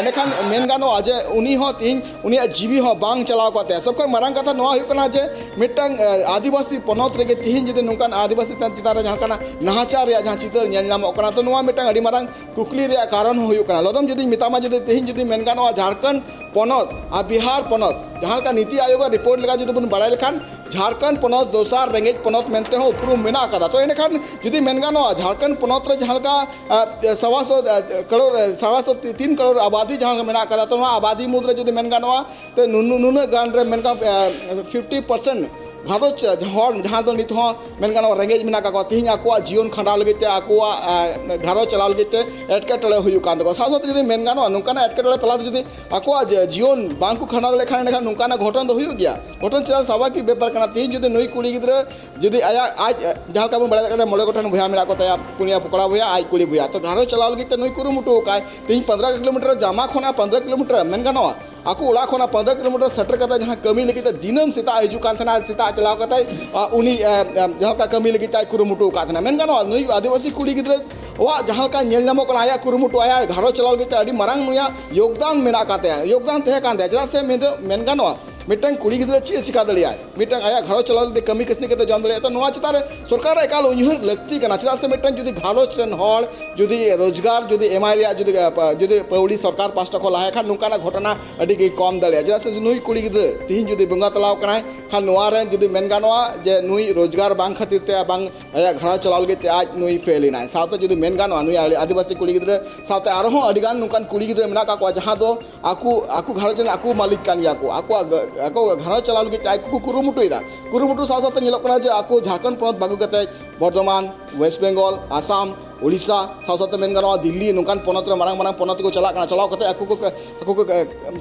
ᱮᱸᱰᱮᱠᱷᱟᱱ ᱢᱮᱱ ᱜᱟᱱᱚᱜᱼᱟ ᱡᱮ ᱩᱱᱤ ᱦᱚᱸ ᱛᱤᱦᱤᱧ ᱩᱱᱤᱭᱟᱜ ᱡᱤᱣᱤ ᱦᱚᱸ ᱵᱟᱝ ᱪᱟᱞᱟᱣ ᱠᱚᱜ ᱛᱟᱭᱟ᱾ ᱥᱚᱵ ᱠᱷᱚᱱ ᱢᱟᱨᱟᱝ ᱠᱟᱛᱷᱟ ᱱᱚᱣᱟ ᱦᱩᱭᱩᱜ ᱠᱟᱱᱟ ᱡᱮ ᱢᱤᱫᱴᱟᱝ, ᱮ, ᱟᱹᱫᱤᱵᱟᱹᱥᱤ ᱯᱚᱱᱚᱛ ᱨᱮᱜᱮ ᱛᱤᱦᱤᱧ ᱡᱩᱫᱤ ᱱᱚᱝᱠᱟᱱ ᱟᱹᱫᱤᱵᱟᱹᱥᱤ ᱪᱮᱛᱟᱱ ᱨᱮ ᱡᱟᱦᱟᱸ ᱞᱮᱠᱟᱱᱟᱜ ᱱᱟᱦᱟᱪᱟᱨ ᱨᱮᱭᱟᱜ ᱡᱟᱦᱟᱸ ᱪᱤᱛᱟᱹᱨ ᱧᱮᱞ ᱧᱟᱢᱚᱜ ᱠᱟᱱᱟ, ᱛᱚ ᱱᱚᱣᱟ ᱢᱤᱫᱴᱟᱝ ᱟᱹᱰᱤ ᱢᱟᱨᱟᱝ ᱠᱩᱠᱞᱤ ᱨᱮᱭᱟᱜ ᱠᱟᱨᱚᱱ ᱦᱚᱸ ᱦᱩᱭᱩᱜ ᱠᱟᱱᱟ᱾ ᱞᱚᱫᱚᱢ ᱡᱩᱫᱤ ᱢᱮᱛᱟᱢᱟ, ᱡᱩᱫᱤ ᱛᱮᱦᱮᱧ ᱡᱩᱫᱤ ᱢᱮᱱ ᱜᱟᱱᱚᱜᱼᱟ, ᱡᱷᱟᱲᱠᱷᱚᱸᱰ ᱯᱚᱱᱚᱛ ᱟᱨ ᱵᱤᱦᱟᱨ ᱯᱚᱱᱚᱛ, ᱡᱟᱦᱟᱸ ᱞᱮᱠᱟ ᱱᱤᱛᱤ ᱟᱭᱳᱜᱽ ᱟᱜ ᱨᱤᱯᱳᱨᱴ ᱞᱮᱠᱟ ᱡᱩᱫᱤ ᱵᱚᱱ ᱵᱟᱲᱟᱭ ᱞᱮᱠᱷᱟᱱ, ᱡᱷᱟᱲᱠᱷᱚᱸᱰ ᱯᱚᱱᱚᱛ ᱫᱚᱥᱟᱨ ᱨᱮᱸᱜᱮᱡ ᱯᱚᱱᱚᱛ ᱢᱮᱱᱛᱮ ᱦᱚᱸ ᱩᱯᱨᱩᱢ ᱢᱮᱱᱟᱜ ᱟᱠᱟᱫᱟ᱾ ᱛᱚ ᱮᱸᱰᱮᱠᱷᱟᱱ ᱡᱩᱫᱤ ᱢᱮᱱ ᱜᱟᱱᱚᱜᱼᱟ, ᱡᱷᱟᱲᱠᱷᱚᱸᱰ ᱯᱚᱱᱚᱛ ᱨᱮ ᱡᱟᱦᱟᱸ ᱞᱮᱠᱟ, ᱟ, ᱥᱟᱣᱟ ᱥᱚ, ᱟ, ᱠᱟᱨᱳᱲ, ᱥᱟᱣᱟ ᱥᱚ ᱛᱤᱱ ᱠᱟᱨᱳᱲ ᱟᱵᱟᱫᱤ ᱡᱟᱦᱟᱸ ᱞᱮᱠᱟ ᱢᱮᱱᱟᱜ ᱟᱠᱟᱫᱟ, ᱛᱚ ᱱᱚᱣᱟ ᱟᱵᱟᱫᱤ ᱢᱩᱫᱽ ᱨᱮ ᱡᱩᱫᱤ ᱢᱮᱱ ᱜᱟᱱᱚᱜᱼᱟ, ᱛᱚ ᱱᱩᱱᱩ-, ᱱᱩᱱᱟᱹᱜ ᱜᱟᱱ ᱨᱮ ᱢᱮᱱ ᱜᱟᱱᱚᱜᱼᱟ, ᱟ, ᱯᱷᱤᱯᱴᱤ ᱯᱟᱨᱥᱮᱱᱴ ᱜᱷᱟᱨᱚᱸᱡᱽ, ᱟ, ᱦᱚᱲ ᱡᱟᱦᱟᱸ ᱫᱚ ᱱᱤᱛ ᱦᱚᱸ ᱢᱮᱱ ᱜᱟᱱᱚᱜᱼᱟ ᱨᱮᱸᱜᱮᱡ ᱢᱮᱱᱟᱜ ᱟᱠᱟᱫ ᱠᱚᱣᱟ, ᱛᱤᱦᱤᱧ ᱟᱠᱚᱣᱟᱜ ᱡᱤᱭᱚᱱ ᱠᱷᱟᱸᱰᱟᱣ ᱞᱟᱹᱜᱤᱫ ᱛᱮ, ᱟᱠᱚᱣᱟᱜ, ᱟ, ᱜᱷᱟᱨᱚᱸᱡᱽ ᱪᱟᱞᱟᱣ ᱞᱟᱹᱜᱤᱫ ᱛᱮ ᱮᱴᱠᱮᱴᱚᱬᱮ ᱦᱩᱭᱩᱜ ᱠᱟᱱ ᱛᱟᱠᱚᱣᱟ᱾ ᱥᱟᱶ ᱥᱟᱶᱛᱮ ᱡᱩᱫᱤ ᱢᱮᱱ ᱜᱟᱱᱚᱜᱼᱟ, ᱱᱚᱝᱠᱟᱱᱟᱜ ᱮᱴᱠᱮᱴᱚᱬᱮ ᱛᱟᱞᱟᱛᱮ ᱡᱩᱫᱤ ᱟᱠᱚᱣᱟᱜ ᱡᱤ-, ᱡᱤᱭᱚᱱ ᱵᱟᱝ ᱠᱚ ᱠᱷᱟᱸᱰᱟᱣ ᱫᱟᱲᱮᱭᱟᱜ ᱠᱷᱟᱱ, ᱮᱸᱰᱮᱠᱷᱟᱱ ᱱᱚᱝᱠᱟᱱᱟᱜ ᱜᱷᱚᱴᱚᱱ ᱫᱚ ᱦᱩᱭᱩᱜ ᱜᱮᱭᱟ᱾ ᱜᱷᱚᱴᱚᱱ ᱪᱮᱫᱟᱜ ᱥᱟᱵᱷᱟᱵᱤᱠ ᱵᱮᱯᱟᱨ ᱠᱟᱱᱟ᱾ ᱛᱤᱦᱤᱧ ᱡᱩᱫᱤ ᱱᱩᱭ ᱠᱩᱲᱤ ᱜᱤᱫᱽᱨᱟᱹ ᱡᱩᱫᱤ ᱟᱭᱟᱜ, ᱟᱡ, ᱡᱟᱦᱟᱸ ᱞᱮᱠᱟ ᱵᱚᱱ ᱵᱟᱲᱟᱭ ᱫᱟᱲᱮᱭᱟᱜ ᱠᱟᱱᱟ, ᱢᱚᱬᱮ ᱜᱚᱴᱟᱝ ᱵᱚᱭᱦᱟ ᱢᱮᱱᱟᱜ ᱠᱚ ᱛᱟᱭᱟ, ᱯᱩᱱᱭᱟ ᱠᱚᱲᱟ ᱵᱚᱭᱦᱟ, ᱟᱡ ᱠᱩᱲᱤ ᱵᱚᱭᱦᱟ᱾ ᱛᱚ ᱜᱷᱟᱨᱚᱸᱡᱽ ᱪᱟᱞᱟᱣ ᱞᱟᱹᱜᱤᱫ ᱛᱮ ᱱᱩᱭ ᱠᱩᱨᱩᱢᱩᱴᱩ ᱟᱠᱟᱫ ᱟᱭ᱾ ᱛᱤᱦᱤᱧ ᱯᱚᱱᱫᱽᱨᱚ ᱠᱤᱞᱳᱢᱤᱴᱟᱨ, ᱡᱟᱢᱟ ᱠᱷᱚᱱᱟᱜ ᱯᱚᱱᱫᱽᱨᱚ ᱠᱤᱞᱳᱢᱤᱴᱟᱨ ᱢᱮᱱ ᱜᱟᱱᱚᱜᱼᱟ, ᱟᱠᱚ ᱚᱲᱟᱜ ᱠᱷᱚᱱᱟᱜ ᱯᱚᱱᱫᱽᱨᱚ ᱠᱤᱞᱳᱢᱤᱴᱟᱨ ᱥᱮᱴᱮᱨ ᱠᱟᱛᱮ ᱡᱟᱦᱟᱸ ᱠᱟᱹᱢᱤ ᱞᱟᱹᱜᱤᱫ ᱛᱮ ᱫᱤᱱᱟᱹᱢ ᱥᱮᱛᱟᱜ ᱦᱤᱡᱩᱜ ᱠᱟᱱ ᱛᱟᱦᱮᱱᱟ, ᱥᱮᱛᱟᱜ ᱪᱟᱞᱟᱣ ᱠᱟᱛᱮ, ᱟ, ᱩᱱᱤ, ᱟ, ᱟ, ᱡᱟᱦᱟᱸ ᱞᱮᱠᱟ ᱠᱟᱹᱢᱤ ᱞᱟᱹᱜᱤᱫ ᱛᱮ ᱟᱡ ᱠᱩᱨᱩᱢᱩᱴᱩ ᱟᱠᱟᱫ ᱛᱟᱦᱮᱱᱟ᱾ ᱢᱮᱱ ᱜᱟᱱᱚᱜᱼᱟ, ᱱᱩᱭ ᱟᱹᱫᱤᱵᱟᱹᱥᱤ ᱠᱩᱲᱤ ᱜᱤᱫᱽᱨᱟᱹ ᱟᱜ ᱡᱟᱦᱟᱸ ᱞᱮᱠᱟ ᱧᱮᱞ ᱧᱟᱢᱚᱜ ᱠᱟᱱᱟ, ᱟᱭᱟᱜ ᱠᱩᱨᱩᱢᱩᱴᱩ, ᱟᱭᱟᱜ ᱜᱷᱟᱨᱚᱸᱡᱽ ᱪᱟᱞᱟᱣ ᱞᱟᱹᱜᱤᱫ ᱛᱮ ᱟᱹᱰᱤ ᱢᱟᱨᱟᱝ ᱱᱩᱭᱟᱜ ᱭᱳᱜᱽᱫᱟᱱ ᱢᱮᱱᱟᱜ ᱟᱠᱟᱫ ᱛᱟᱭᱟ, ᱭᱳᱜᱽᱫᱟᱱ ᱛᱟᱦᱮᱸ ᱠᱟᱱ ᱛᱟᱭᱟ᱾ ᱪᱮᱫᱟᱜ ᱥᱮ ᱢᱮᱱ ᱫᱚ, ᱢᱮᱱ ᱜᱟᱱᱚᱜᱼᱟ, ᱢᱤᱫᱴᱟᱝ ᱠᱩᱲᱤ ᱜᱤᱫᱽᱨᱟᱹ ᱪᱮᱫ ᱮ ᱪᱤᱠᱟ ᱫᱟᱲᱮᱭᱟᱜᱼᱟ? ᱢᱤᱫᱴᱟᱝ ᱟᱭᱟᱜ ᱜᱷᱟᱨᱚᱸᱡᱽ ᱪᱟᱞᱟᱣ ᱞᱟᱹᱜᱤᱫ ᱠᱟᱹᱢᱤ ᱠᱟᱹᱥᱱᱤ ᱠᱟᱛᱮ ᱡᱚᱢ ᱫᱟᱲᱮᱭᱟᱜᱼᱟ᱾ ᱛᱚ ᱱᱚᱣᱟ ᱪᱮᱛᱟᱱ ᱨᱮ ᱥᱚᱨᱠᱟᱨᱟᱜ ᱮᱠᱟᱞ ᱩᱭᱦᱟᱹᱨ ᱞᱟᱹᱠᱛᱤ ᱠᱟᱱᱟ᱾ ᱪᱮᱫᱟᱜ ᱥᱮ ᱢᱤᱫᱴᱟᱝ ᱡᱩᱫᱤ ᱜᱷᱟᱨᱚᱸᱡᱽ ᱨᱮᱱ ᱦᱚᱲ ᱡᱩᱫᱤ ᱨᱳᱡᱽᱜᱟᱨ ᱡᱩᱫᱤ ᱮᱢᱟᱭ ᱨᱮᱭᱟᱜ ᱡᱩᱫᱤ, ᱡᱩᱫᱤ ᱯᱟᱹᱣᱲᱤ ᱥᱚᱨᱠᱟᱨ ᱯᱟᱥᱴᱟ ᱠᱷᱚᱱ ᱞᱟᱦᱟᱭ ᱠᱷᱟᱱ, ᱱᱚᱝᱠᱟᱱᱟᱜ ᱜᱷᱚᱴᱚᱱᱟ ᱟᱹᱰᱤ ᱜᱮ ᱠᱚᱢ ᱫᱟᱲᱮᱭᱟᱜᱼᱟ᱾ ᱪᱮᱫᱟᱜ ᱥᱮ ᱱᱩᱭ ᱠᱩᱲᱤ ᱜᱤᱫᱽᱨᱟᱹ ᱛᱤᱦᱤᱧ ᱡᱩᱫᱤ ᱵᱚᱸᱜᱟ ᱛᱟᱞᱟᱣ ᱠᱟᱱᱟᱭ ᱠᱷᱟᱱ, ᱱᱚᱣᱟ ᱨᱮ ᱡᱩᱫᱤ ᱢᱮᱱ ᱜᱟᱱᱚᱜᱼᱟ ᱡᱮ ᱱᱩᱭ ᱨᱳᱡᱽᱜᱟᱨ ᱵᱟᱝ ᱠᱷᱟᱹᱛᱤᱨ ᱛᱮ, ᱵᱟᱝ ᱟᱭᱟᱜ ᱜᱷᱟᱨᱚᱸᱡᱽ ᱪᱟᱞᱟᱣ ᱞᱟᱹᱜᱤᱫ ᱛᱮ ᱟᱡ ᱱᱩᱭ ᱯᱷᱮᱞ ᱮᱱᱟᱭ᱾ ᱥᱟᱶᱛᱮ ᱡᱩᱫᱤ ᱢᱮᱱ ᱜᱟᱱᱚᱜᱼᱟ, ᱱᱩᱭ ᱟᱹᱰᱤ ᱟᱹᱫᱤᱵᱟᱹᱥᱤ ᱠᱩᱲᱤ ᱜᱤᱫᱽᱨᱟᱹ ᱥᱟᱶᱛᱮ ᱟᱨᱦᱚᱸ ᱟᱹᱰᱤ ᱜᱟᱱ ᱱᱚᱝᱠᱟᱱ ᱠᱩᱲᱤ ᱜᱤᱫᱽᱨᱟᱹ ᱢᱮᱱᱟᱜ ᱟᱠᱟᱫ ᱠᱚᱣᱟ, ᱡᱟᱦᱟᱸ ᱫᱚ ᱟᱠᱚ, ᱟᱠᱚ ᱜᱷᱟᱨᱚᱸᱡᱽ ᱨᱮᱱ ᱟᱠᱚ ᱢᱟᱹᱞᱤᱠ ᱠᱟᱱ ᱜᱮᱭᱟ ᱠᱚ, ᱟᱠᱚᱣᱟᱜ ᱜ-, ᱟᱠᱚ ᱜᱷᱟᱨᱚᱸᱡᱽ ᱪᱟᱞᱟᱣ ᱞᱟᱹᱜᱤᱫ ᱛᱮ ᱟᱡ ᱠᱚᱠᱚ ᱠᱩᱨᱩᱢᱩᱴᱩᱭᱮᱫᱟ᱾ ᱠᱩᱨᱩᱢᱩᱴᱩ ᱥᱟᱶ ᱥᱟᱶᱛᱮ ᱧᱮᱞᱚᱜ ᱠᱟᱱᱟ ᱡᱮ ᱟᱠᱚ ᱡᱷᱟᱲᱠᱷᱚᱸᱰ ᱯᱚᱱᱚᱛ ᱵᱟᱹᱜᱤ ᱠᱟᱛᱮ ᱵᱚᱨᱫᱷᱚᱢᱟᱱ, ᱳᱭᱮᱥᱴ ᱵᱮᱝᱜᱚᱞ, ᱟᱥᱟᱢ, ᱳᱰᱤᱥᱟ, ᱥᱟᱶ ᱥᱟᱶᱛᱮ ᱢᱮᱱ ᱜᱟᱱᱚᱜᱼᱟ ᱫᱤᱞᱞᱤ, ᱱᱚᱝᱠᱟᱱ ᱯᱚᱱᱚᱛ ᱨᱮ, ᱢᱟᱨᱟᱝ ᱢᱟᱨᱟᱝ ᱯᱚᱱᱚᱛ ᱠᱚ ᱪᱟᱞᱟᱜ ᱠᱟᱱᱟ, ᱪᱟᱞᱟᱣ ᱠᱟᱛᱮ ᱟᱠᱚ ᱠᱚ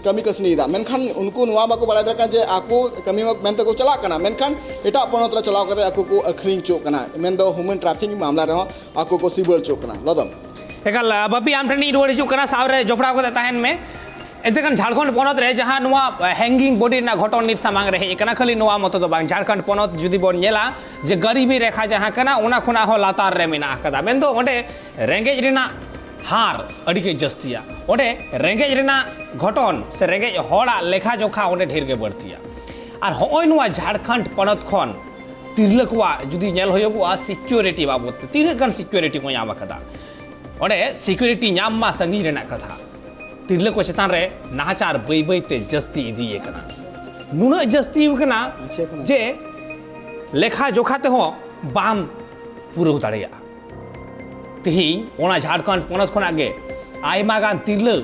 ᱠᱟᱹᱢᱤ ᱠᱟᱹᱥᱱᱤᱭᱮᱫᱟ᱾ ᱢᱮᱱᱠᱷᱟᱱ ᱩᱱᱠᱩ ᱱᱚᱣᱟ ᱵᱟᱠᱚ ᱵᱟᱲᱟᱭ ᱫᱟᱲᱮᱭᱟᱜ ᱠᱟᱱᱟ ᱡᱮ ᱟᱠᱚ ᱠᱟᱹᱢᱤ ᱢᱮᱱᱛᱮ ᱠᱚ ᱪᱟᱞᱟᱜ ᱠᱟᱱᱟ, ᱢᱮᱱᱠᱷᱟᱱ ᱮᱴᱟᱜ ᱯᱚᱱᱚᱛ ᱨᱮ ᱪᱟᱞᱟᱣ ᱠᱟᱛᱮ ᱟᱠᱚ ᱠᱚ ᱟᱹᱠᱷᱨᱤᱧ ᱦᱚᱪᱚᱜ ᱠᱟᱱᱟ, ᱢᱮᱱᱫᱚ ᱦᱤᱭᱩᱢᱮᱱ ᱴᱨᱟᱯᱷᱤᱠᱤᱝ ᱢᱟᱢᱞᱟ ᱨᱮᱦᱚᱸ ᱟᱠᱚ ᱠᱚ ᱥᱤᱵᱟᱹᱲ ᱦᱚᱪᱚᱜ ᱠᱟᱱᱟ᱾ ᱞᱚᱫᱚᱢ᱾ ᱮᱠᱟᱞ, ᱵᱟᱯᱤ, ᱟᱢ ᱴᱷᱮᱱᱤᱧ ᱨᱩᱣᱟᱹᱲ ᱦᱤᱡᱩᱜ ᱠᱟᱱᱟ, ᱥᱟᱶᱨᱮ ᱡᱚᱯᱲᱟᱣ ᱠᱟᱛᱮ ᱛᱟᱦᱮᱱ ᱢᱮ᱾ ᱮᱱᱛᱮ ᱠᱷᱟᱱ ᱡᱷᱟᱲᱠᱷᱚᱸᱰ ᱯᱚᱱᱚᱛ ᱨᱮ ᱡᱟᱦᱟᱸ ᱱᱚᱣᱟ ᱦᱮᱝᱜᱤᱝ ᱵᱚᱰᱤ ᱨᱮᱱᱟᱜ ᱜᱷᱚᱴᱚᱱ ᱱᱤᱛ ᱥᱟᱢᱟᱝ ᱨᱮ ᱦᱮᱡ ᱟᱠᱟᱱᱟ, ᱠᱷᱟᱹᱞᱤ ᱱᱚᱣᱟ ᱢᱚᱛᱚ ᱫᱚ ᱵᱟᱝ, ᱡᱷᱟᱲᱠᱷᱚᱸᱰ ᱯᱚᱱᱚᱛ ᱡᱩᱫᱤ ᱵᱚᱱ ᱧᱮᱞᱟ ᱡᱮ ᱜᱟᱨᱤᱵᱤ ᱨᱮᱠᱷᱟ ᱡᱟᱦᱟᱸ ᱠᱟᱱᱟ, ᱚᱱᱟ ᱠᱷᱚᱱᱟᱜ ᱦᱚᱸ ᱞᱟᱛᱟᱨ ᱨᱮ ᱢᱮᱱᱟᱜ ᱟᱠᱟᱫᱟ᱾ ᱢᱮᱱᱫᱚ ᱚᱸᱰᱮ ᱨᱮᱸᱜᱮᱡ ᱨᱮᱱᱟᱜ ᱦᱟᱨ ᱟᱹᱰᱤ ᱜᱮ ᱡᱟᱹᱥᱛᱤᱭᱟ, ᱚᱸᱰᱮ ᱨᱮᱸᱜᱮᱡ ᱨᱮᱱᱟᱜ ᱜᱷᱚᱴᱚᱱ ᱥᱮ ᱨᱮᱸᱜᱮᱡ ᱦᱚᱲᱟᱜ ᱞᱮᱠᱷᱟ ᱡᱚᱠᱷᱟ ᱚᱸᱰᱮ ᱰᱷᱮᱨ ᱜᱮ ᱵᱟᱹᱲᱛᱤᱭᱟ᱾ ᱟᱨ ᱦᱚᱸᱜᱼᱚᱭ ᱱᱚᱣᱟ ᱡᱷᱟᱲᱠᱷᱚᱸᱰ ᱯᱚᱱᱚᱛ ᱠᱷᱚᱱ ᱛᱤᱨᱞᱟᱹ ᱠᱚᱣᱟᱜ ᱡᱩᱫᱤ ᱧᱮᱞ ᱦᱩᱭᱩᱜᱚᱜᱼᱟ ᱥᱤᱠᱤᱭᱩᱨᱤᱴᱤ ᱵᱟᱵᱚᱫ ᱛᱮ, ᱛᱤᱱᱟᱹᱜ ᱜᱟᱱ ᱥᱤᱠᱤᱭᱩᱨᱤᱴᱤ ᱠᱚ ᱧᱟᱢ ᱟᱠᱟᱫᱟ? ᱚᱸᱰᱮ ᱥᱤᱠᱤᱭᱩᱨᱤᱴᱤ ᱧᱟᱢ ᱢᱟ ᱥᱟᱺᱜᱤᱧ ᱨᱮᱱᱟᱜ ᱠᱟᱛᱷᱟ, ᱛᱤᱨᱞᱟᱹ ᱠᱚ ᱪᱮᱛᱟᱱ ᱨᱮ ᱱᱟᱦᱟᱪᱟᱨ ᱵᱟᱹᱭ ᱵᱟᱹᱭ ᱛᱮ ᱡᱟᱹᱥᱛᱤ ᱤᱫᱤ ᱟᱠᱟᱱᱟ᱾ ᱱᱩᱱᱟᱹᱜ ᱡᱟᱹᱥᱛᱤ ᱟᱠᱟᱱᱟ ᱟᱪᱪᱷᱟ, ᱠᱟᱱᱟ᱾ ᱡᱮ ᱞᱮᱠᱷᱟ ᱡᱚᱠᱷᱟ ᱛᱮᱦᱚᱸ ᱵᱟᱢ ᱯᱩᱨᱟᱹᱣ ᱫᱟᱲᱮᱭᱟᱜᱼᱟ᱾ ᱛᱮᱦᱮᱧ ᱚᱱᱟ ᱡᱷᱟᱲᱠᱷᱚᱸᱰ ᱯᱚᱱᱚᱛ ᱠᱷᱚᱱᱟᱜ ᱜᱮ ᱟᱭᱢᱟ ᱜᱟᱱ ᱛᱤᱨᱞᱟᱹ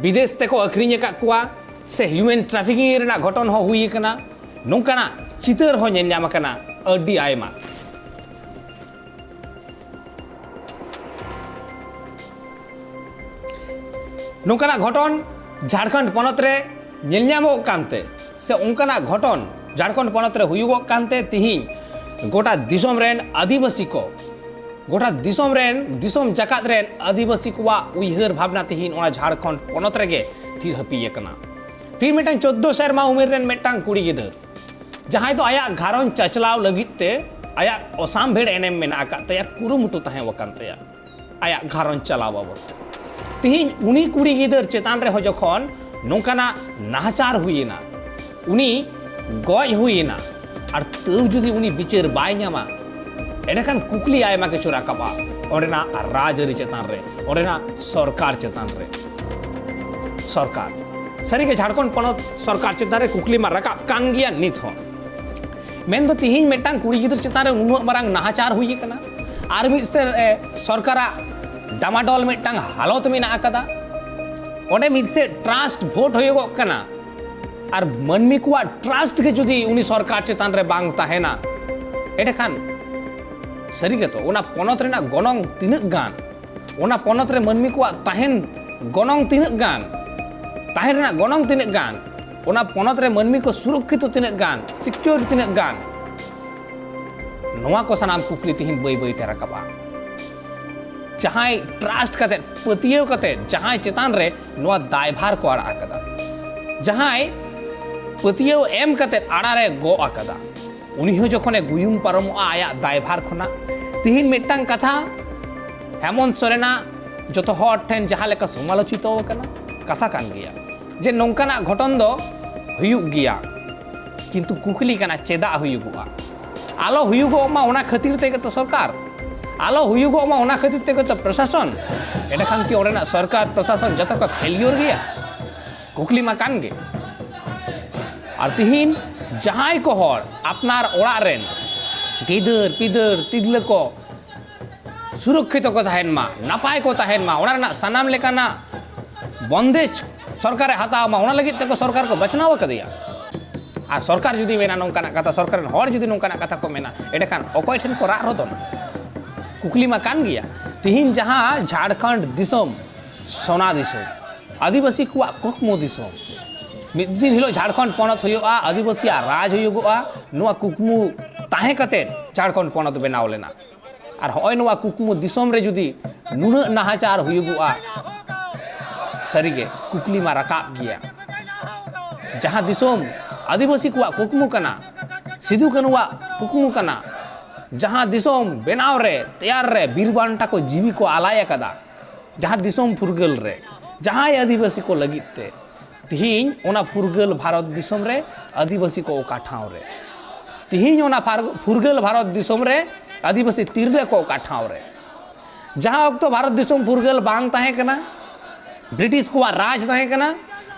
ᱵᱤᱫᱮᱥ ᱛᱮᱠᱚ ᱟᱹᱠᱷᱨᱤᱧ ᱟᱠᱟᱫ ᱠᱚᱣᱟ ᱥᱮ ᱦᱤᱭᱩᱢᱮᱱ ᱴᱨᱟᱯᱷᱤᱠᱤᱝ ᱨᱮᱱᱟᱜ ᱜᱷᱚᱴᱚᱱ ᱦᱚᱸ ᱦᱩᱭ ᱟᱠᱟᱱᱟ᱾ ᱱᱚᱝᱠᱟᱱᱟᱜ ᱪᱤᱛᱟᱹᱨ ᱦᱚᱸ ᱧᱮᱞ ᱧᱟᱢ ᱟᱠᱟᱱᱟ ᱟᱹᱰᱤ ᱟᱭᱢᱟ᱾ ᱱᱚᱝᱠᱟᱱᱟᱜ ᱜᱷᱚᱴᱚᱱ ᱡᱷᱟᱲᱠᱷᱚᱸᱰ ᱯᱚᱱᱚᱛ ᱨᱮ ᱧᱮᱞ ᱧᱟᱢᱚᱜ ᱠᱟᱱᱛᱮ ᱥᱮ ᱚᱱᱠᱟᱱᱟᱜ ᱜᱷᱚᱴᱚᱱ ᱡᱷᱟᱲᱠᱷᱚᱸᱰ ᱯᱚᱱᱚᱛ ᱨᱮ ᱦᱩᱭᱩᱜᱚᱜ ᱠᱟᱱᱛᱮ ᱛᱤᱦᱤᱧ ᱜᱚᱴᱟ ᱫᱤᱥᱚᱢ ᱨᱮᱱ ᱟᱹᱫᱤᱵᱟᱹᱥᱤ ᱠᱚ, ᱜᱚᱴᱟ ᱫᱤᱥᱚᱢ ᱨᱮᱱ ᱫᱤᱥᱚᱢ ᱡᱟᱠᱟᱛ ᱨᱮᱱ ᱟᱹᱫᱤᱵᱟᱹᱥᱤ ᱠᱚᱣᱟᱜ ᱩᱭᱦᱟᱹᱨ ᱵᱷᱟᱵᱽᱱᱟ ᱛᱤᱦᱤᱧ ᱚᱱᱟ ᱡᱷᱟᱲᱠᱷᱚᱸᱰ ᱯᱚᱱᱚᱛ ᱨᱮᱜᱮ ᱛᱷᱤᱨ ᱦᱟᱹᱯᱤ ᱟᱠᱟᱱᱟ᱾ ᱛᱤᱦᱤᱧ ᱢᱤᱫᱴᱟᱝ ᱪᱳᱫᱽᱫᱳ ᱥᱮᱨᱢᱟ ᱩᱢᱮᱨ ᱨᱮᱱ ᱢᱤᱫᱴᱟᱝ ᱠᱩᱲᱤ ᱜᱤᱫᱟᱹᱨ, ᱡᱟᱦᱟᱸᱭ ᱫᱚ ᱟᱭᱟᱜ ᱜᱷᱟᱨᱚᱸᱡᱽ ᱪᱟᱪᱞᱟᱣ ᱞᱟᱹᱜᱤᱫ ᱛᱮ ᱟᱭᱟᱜ ᱚᱥᱟᱢᱵᱷᱮᱲ ᱮᱱᱮᱢ ᱢᱮᱱᱟᱜ ᱟᱠᱟᱫ ᱛᱟᱭᱟ, ᱠᱩᱨᱩᱢᱩᱴᱩ ᱛᱟᱦᱮᱸ ᱟᱠᱟᱱ ᱛᱟᱭᱟ ᱟᱭᱟᱜ ᱜᱷᱟᱨᱚᱸᱡᱽ ᱪᱟᱞᱟᱣ ᱵᱟᱵᱚᱫ ᱛᱮ᱾ ᱛᱤᱦᱤᱧ ᱩᱱᱤ ᱠᱩᱲᱤ ᱜᱤᱫᱟᱹᱨ ᱪᱮᱛᱟᱱ ᱨᱮᱦᱚᱸ ᱡᱚᱠᱷᱚᱱ ᱱᱚᱝᱠᱟᱱᱟᱜ ᱱᱟᱦᱟᱪᱟᱨ ᱦᱩᱭᱮᱱᱟ, ᱩᱱᱤ ᱜᱚᱡ ᱦᱩᱭ ᱮᱱᱟ, ᱟᱨ ᱛᱟᱹᱣ ᱡᱩᱫᱤ ᱩᱱᱤ ᱵᱤᱪᱟᱹᱨ ᱵᱟᱭ ᱧᱟᱢᱟ, ᱮᱸᱰᱮᱠᱷᱟᱱ ᱠᱩᱠᱞᱤ ᱟᱭᱢᱟ ᱠᱤᱪᱷᱩ ᱨᱟᱠᱟᱵᱼᱟ ᱚᱸᱰᱮᱱᱟᱜ ᱨᱟᱡᱽᱟᱹᱨᱤ ᱪᱮᱛᱟᱱ ᱨᱮ, ᱚᱸᱰᱮᱱᱟᱜ ᱥᱚᱨᱠᱟᱨ ᱪᱮᱛᱟᱱ ᱨᱮ᱾ ᱥᱚᱨᱠᱟᱨ, ᱥᱟᱹᱨᱤᱜᱮ ᱡᱷᱟᱲᱠᱷᱚᱸᱰ ᱯᱚᱱᱚᱛ ᱥᱚᱨᱠᱟᱨ ᱪᱮᱛᱟᱱ ᱨᱮ ᱠᱩᱠᱞᱤ ᱢᱟ ᱨᱟᱠᱟᱵ ᱠᱟᱱ ᱜᱮᱭᱟ ᱱᱤᱛ ᱦᱚᱸ᱾ ᱢᱮᱱᱫᱚ ᱛᱤᱦᱤᱧ ᱢᱤᱫᱴᱟᱝ ᱠᱩᱲᱤ ᱜᱤᱫᱽᱨᱟᱹ ᱪᱮᱛᱟᱱ ᱨᱮ ᱩᱱᱟᱹᱜ ᱢᱟᱨᱟᱝ ᱱᱟᱦᱟᱪᱟᱨ ᱦᱩᱭ ᱟᱠᱟᱱᱟ, ᱟᱨ ᱢᱤᱫ ᱥᱮᱫ, ᱮ, ᱥᱚᱨᱠᱟᱨᱟᱜ ᱰᱟᱢᱟᱰᱚᱞ ᱢᱤᱫᱴᱟᱝ ᱦᱟᱞᱚᱛ ᱢᱮᱱᱟᱜ ᱟᱠᱟᱫᱟ᱾ ᱚᱸᱰᱮ ᱢᱤᱫ ᱥᱮᱫ trust vote ᱦᱩᱭᱩᱜᱚᱜ ᱠᱟᱱᱟ, ᱟᱨ ᱢᱟᱹᱱᱢᱤ ᱠᱚᱣᱟᱜ trust ᱜᱮ ᱡᱩᱫᱤ ᱩᱱᱤ ᱥᱚᱨᱠᱟᱨ ᱪᱮᱛᱟᱱ ᱨᱮ ᱵᱟᱝ ᱛᱟᱦᱮᱱᱟ, ᱮᱸᱰᱮᱠᱷᱟᱱ ᱥᱟᱹᱨᱤ ᱜᱮᱛᱚ ᱚᱱᱟ ᱯᱚᱱᱚᱛ ᱨᱮᱱᱟᱜ ᱜᱚᱱᱚᱝ ᱛᱤᱱᱟᱹᱜ ᱜᱟᱱ, ᱚᱱᱟ ᱯᱚᱱᱚᱛ ᱨᱮ ᱢᱟᱹᱱᱢᱤ ᱠᱚᱣᱟᱜ ᱛᱟᱦᱮᱱ ᱜᱚᱱᱚᱝ ᱛᱤᱱᱟᱹᱜ ᱜᱟᱱ, ᱛᱟᱦᱮᱱ ᱨᱮᱱᱟᱜ ᱜᱚᱱᱚᱝ ᱛᱤᱱᱟᱹᱜ ᱜᱟᱱ, ᱚᱱᱟ ᱯᱚᱱᱚᱛ ᱨᱮ ᱢᱟᱹᱱᱢᱤ ᱠᱚ ᱥᱩᱨᱚᱠᱠᱷᱤᱛᱚ ᱛᱤᱱᱟᱹᱜ ᱜᱟᱱ, secure ᱛᱤᱱᱟᱹᱜ ᱜᱟᱱ, ᱱᱚᱣᱟ ᱠᱚ ᱥᱟᱱᱟᱢ ᱠᱩᱠᱞᱤ ᱛᱤᱦᱤᱧ ᱵᱟᱹᱭ ᱵᱟᱹᱭ ᱛᱮ ᱨᱟᱠᱟᱵᱼᱟ᱾ ᱡᱟᱦᱟᱸᱭ trust ᱠᱟᱛᱮ, ᱯᱟᱹᱛᱭᱟᱹᱣ ᱠᱟᱛᱮ, ᱡᱟᱦᱟᱸᱭ ᱪᱮᱛᱟᱱ ᱨᱮ ᱱᱚᱣᱟ ᱫᱟᱭᱵᱷᱟᱨ ᱠᱚ ᱟᱲᱟᱜ ᱟᱠᱟᱫᱟ, ᱡᱟᱦᱟᱸᱭ ᱯᱟᱹᱛᱭᱟᱹᱣ ᱮᱢ ᱠᱟᱛᱮ ᱟᱲᱟ ᱨᱮ ᱜᱚᱜ ᱟᱠᱟᱫᱟ, ᱩᱱᱤ ᱦᱚᱸ ᱡᱚᱠᱷᱚᱱᱮ ᱜᱩᱭᱩᱢ ᱯᱟᱨᱚᱢᱚᱜᱼᱟ ᱟᱭᱟᱜ ᱫᱟᱭᱵᱷᱟᱨ ᱠᱷᱚᱱᱟᱜ᱾ ᱛᱤᱦᱤᱧ ᱢᱤᱫᱴᱟᱝ ᱠᱟᱛᱷᱟ ᱦᱮᱢᱚᱱᱛ ᱥᱚᱨᱮᱱᱟᱜ ᱡᱚᱛᱚ ᱦᱚᱲ ᱴᱷᱮᱱ ᱡᱟᱦᱟᱸ ᱞᱮᱠᱟ ᱥᱚᱢᱟᱞᱳᱪᱤᱛᱚ ᱟᱠᱟᱱᱟ, ᱠᱟᱛᱷᱟ ᱠᱟᱱ ᱜᱮᱭᱟ ᱡᱮ ᱱᱚᱝᱠᱟᱱᱟᱜ ᱜᱷᱚᱴᱚᱱ ᱫᱚ ᱦᱩᱭᱩᱜ ᱜᱮᱭᱟ, ᱠᱤᱱᱛᱩ ᱠᱩᱠᱞᱤ ᱠᱟᱱᱟ ᱪᱮᱫᱟᱜ ᱦᱩᱭᱩᱜᱚᱜᱼᱟ? ᱟᱞᱚ ᱦᱩᱭᱩᱜᱚᱜ ᱢᱟ ᱚᱱᱟ ᱠᱷᱟᱹᱛᱤᱨ ᱛᱮᱜᱮ ᱛᱚ ᱥᱚᱨᱠᱟᱨ, ᱟᱞᱚ ᱦᱩᱭᱩᱜᱚᱜ ᱢᱟ ᱚᱱᱟ ᱠᱷᱟᱹᱛᱤᱨ ᱛᱮᱜᱮ ᱛᱚ ᱯᱨᱚᱥᱟᱥᱚᱱ᱾ ᱮᱸᱰᱮᱠᱷᱟᱱ ᱠᱤ ᱚᱸᱰᱮᱱᱟᱜ ᱥᱚᱨᱠᱟᱨ ᱯᱨᱚᱥᱟᱥᱚᱱ ᱡᱚᱛᱚ ᱠᱚ failure ᱜᱮᱭᱟ? ᱠᱩᱠᱞᱤ ᱢᱟ ᱠᱟᱱ ᱜᱮ᱾ ᱟᱨ ᱛᱤᱦᱤᱧ ᱡᱟᱦᱟᱸᱭ ᱠᱚ ᱦᱚᱲ ᱟᱯᱱᱟᱨ ᱚᱲᱟᱜ ᱨᱮᱱ ᱜᱤᱫᱟᱹᱨ ᱯᱤᱫᱟᱹᱨ ᱛᱤᱨᱞᱟᱹ ᱠᱚ ᱥᱩᱨᱚᱠᱠᱷᱤᱛᱚ ᱠᱚ ᱛᱟᱦᱮᱱ ᱢᱟ, ᱱᱟᱯᱟᱭ ᱠᱚ ᱛᱟᱦᱮᱱ ᱢᱟ, ᱚᱱᱟ ᱨᱮᱱᱟᱜ ᱥᱟᱱᱟᱢ ᱞᱮᱠᱟᱱᱟᱜ ᱵᱚᱱᱫᱮᱡᱽ ᱥᱚᱨᱠᱟᱨᱮ ᱦᱟᱛᱟᱣ ᱢᱟ, ᱚᱱᱟ ᱞᱟᱹᱜᱤᱫ ᱛᱮᱠᱚ ᱥᱚᱨᱠᱟᱨ ᱠᱚ ᱵᱟᱪᱷᱱᱟᱣ ᱟᱠᱟᱫᱮᱭᱟ᱾ ᱟᱨ ᱥᱚᱨᱠᱟᱨ ᱡᱩᱫᱤ ᱢᱮᱱᱟ ᱱᱚᱝᱠᱟᱱᱟᱜ ᱠᱟᱛᱷᱟ, ᱥᱚᱨᱠᱟᱨ ᱨᱮᱱ ᱦᱚᱲ ᱡᱩᱫᱤ ᱱᱚᱝᱠᱟᱱᱟᱜ ᱠᱟᱛᱷᱟ ᱠᱚ ᱢᱮᱱᱟ, ᱮᱸᱰᱮᱠᱷᱟᱱ ᱚᱠᱚᱭ ᱴᱷᱮᱱ ᱠᱚ ᱨᱟᱜ ᱨᱚᱫᱚᱱᱟ? ᱠᱩᱠᱞᱤ ᱢᱟ ᱠᱟᱱ ᱜᱮᱭᱟ᱾ ᱛᱤᱦᱤᱧ ᱡᱟᱦᱟᱸ ᱡᱷᱟᱲᱠᱷᱚᱸᱰ ᱫᱤᱥᱚᱢ, ᱥᱚᱱᱟ ᱫᱤᱥᱚᱢ, ᱟᱹᱫᱤᱵᱟᱹᱥᱤ ᱠᱚᱣᱟᱜ ᱠᱩᱠᱢᱩ ᱫᱤᱥᱚᱢ, ᱢᱤᱫ ᱫᱤᱱ ᱦᱤᱞᱳᱜ ᱡᱷᱟᱲᱠᱷᱚᱸᱰ ᱯᱚᱱᱚᱛ ᱦᱩᱭᱩᱜᱼᱟ, ᱟᱹᱫᱤᱵᱟᱹᱥᱤᱭᱟᱜ ᱨᱟᱡᱽ ᱦᱩᱭᱩᱜᱚᱜᱼᱟ, ᱱᱚᱣᱟ ᱠᱩᱠᱢᱩ ᱛᱟᱦᱮᱸ ᱠᱟᱛᱮ ᱡᱷᱟᱲᱠᱷᱚᱸᱰ ᱯᱚᱱᱚᱛ ᱵᱮᱱᱟᱣ ᱞᱮᱱᱟ᱾ ᱟᱨ ᱦᱚᱸᱜᱼᱚᱭ ᱱᱚᱣᱟ ᱠᱩᱠᱢᱩ ᱫᱤᱥᱚᱢ ᱨᱮ ᱡᱩᱫᱤ ᱱᱩᱱᱟᱹᱜ ᱱᱟᱦᱟᱪᱟᱨ ᱦᱩᱭᱩᱜᱚᱜᱼᱟ, ᱥᱟᱹᱨᱤᱜᱮ ᱠᱩᱠᱞᱤ ᱢᱟ ᱨᱟᱠᱟᱵ ᱜᱮᱭᱟ᱾ ᱡᱟᱦᱟᱸ ᱫᱤᱥᱚᱢ ᱟᱹᱫᱤᱵᱟᱹᱥᱤ ᱠᱚᱣᱟᱜ ᱠᱩᱠᱢᱩ ᱠᱟᱱᱟ, ᱥᱤᱫᱩ ᱠᱟᱹᱱᱩᱣᱟᱜ ᱠᱩᱠᱢᱩ ᱠᱟᱱᱟ, ᱡᱟᱦᱟᱸ ᱫᱤᱥᱚᱢ ᱵᱮᱱᱟᱣ ᱨᱮ, ᱛᱮᱭᱟᱨ ᱨᱮ ᱵᱤᱨ ᱵᱟᱱᱴᱟ ᱠᱚ ᱡᱤᱣᱤ ᱠᱚ ᱟᱞᱟᱭ ᱟᱠᱟᱫᱟ, ᱡᱟᱦᱟᱸ ᱫᱤᱥᱚᱢ ᱯᱷᱩᱨᱜᱟᱹᱞ ᱨᱮ ᱡᱟᱦᱟᱸᱭ ᱟᱹᱫᱤᱵᱟᱹᱥᱤ ᱠᱚ ᱞᱟᱹᱜᱤᱫ ᱛᱮ ᱛᱤᱦᱤᱧ ᱚᱱᱟ ᱯᱷᱩᱨᱜᱟᱹᱞ ᱵᱷᱟᱨᱚᱛ ᱫᱤᱥᱚᱢ ᱨᱮ ᱟᱹᱫᱤᱵᱟᱹᱥᱤ ᱠᱚ ᱚᱠᱟ ᱴᱷᱟᱶ ᱨᱮ? ᱛᱤᱦᱤᱧ ᱚᱱᱟ ᱯᱷᱟᱨ- ᱯᱷᱩᱨᱜᱟᱹᱞ ᱵᱷᱟᱨᱚᱛ ᱫᱤᱥᱚᱢ ᱨᱮ ᱟᱹᱫᱤᱵᱟᱹᱥᱤ ᱛᱤᱨᱞᱟᱹ ᱠᱚ ᱚᱠᱟ ᱴᱷᱟᱶ ᱨᱮ? ᱡᱟᱦᱟᱸ ᱚᱠᱛᱚ ᱵᱷᱟᱨᱚᱛ ᱫᱤᱥᱚᱢ ᱯᱷᱩᱨᱜᱟᱹᱞ ᱵᱟᱝ ᱛᱟᱦᱮᱸ ᱠᱟᱱᱟ, ᱵᱨᱤᱴᱤᱥ ᱠᱚᱣᱟᱜ ᱨᱟᱡᱽ ᱛᱟᱦᱮᱸ ᱠᱟᱱᱟ,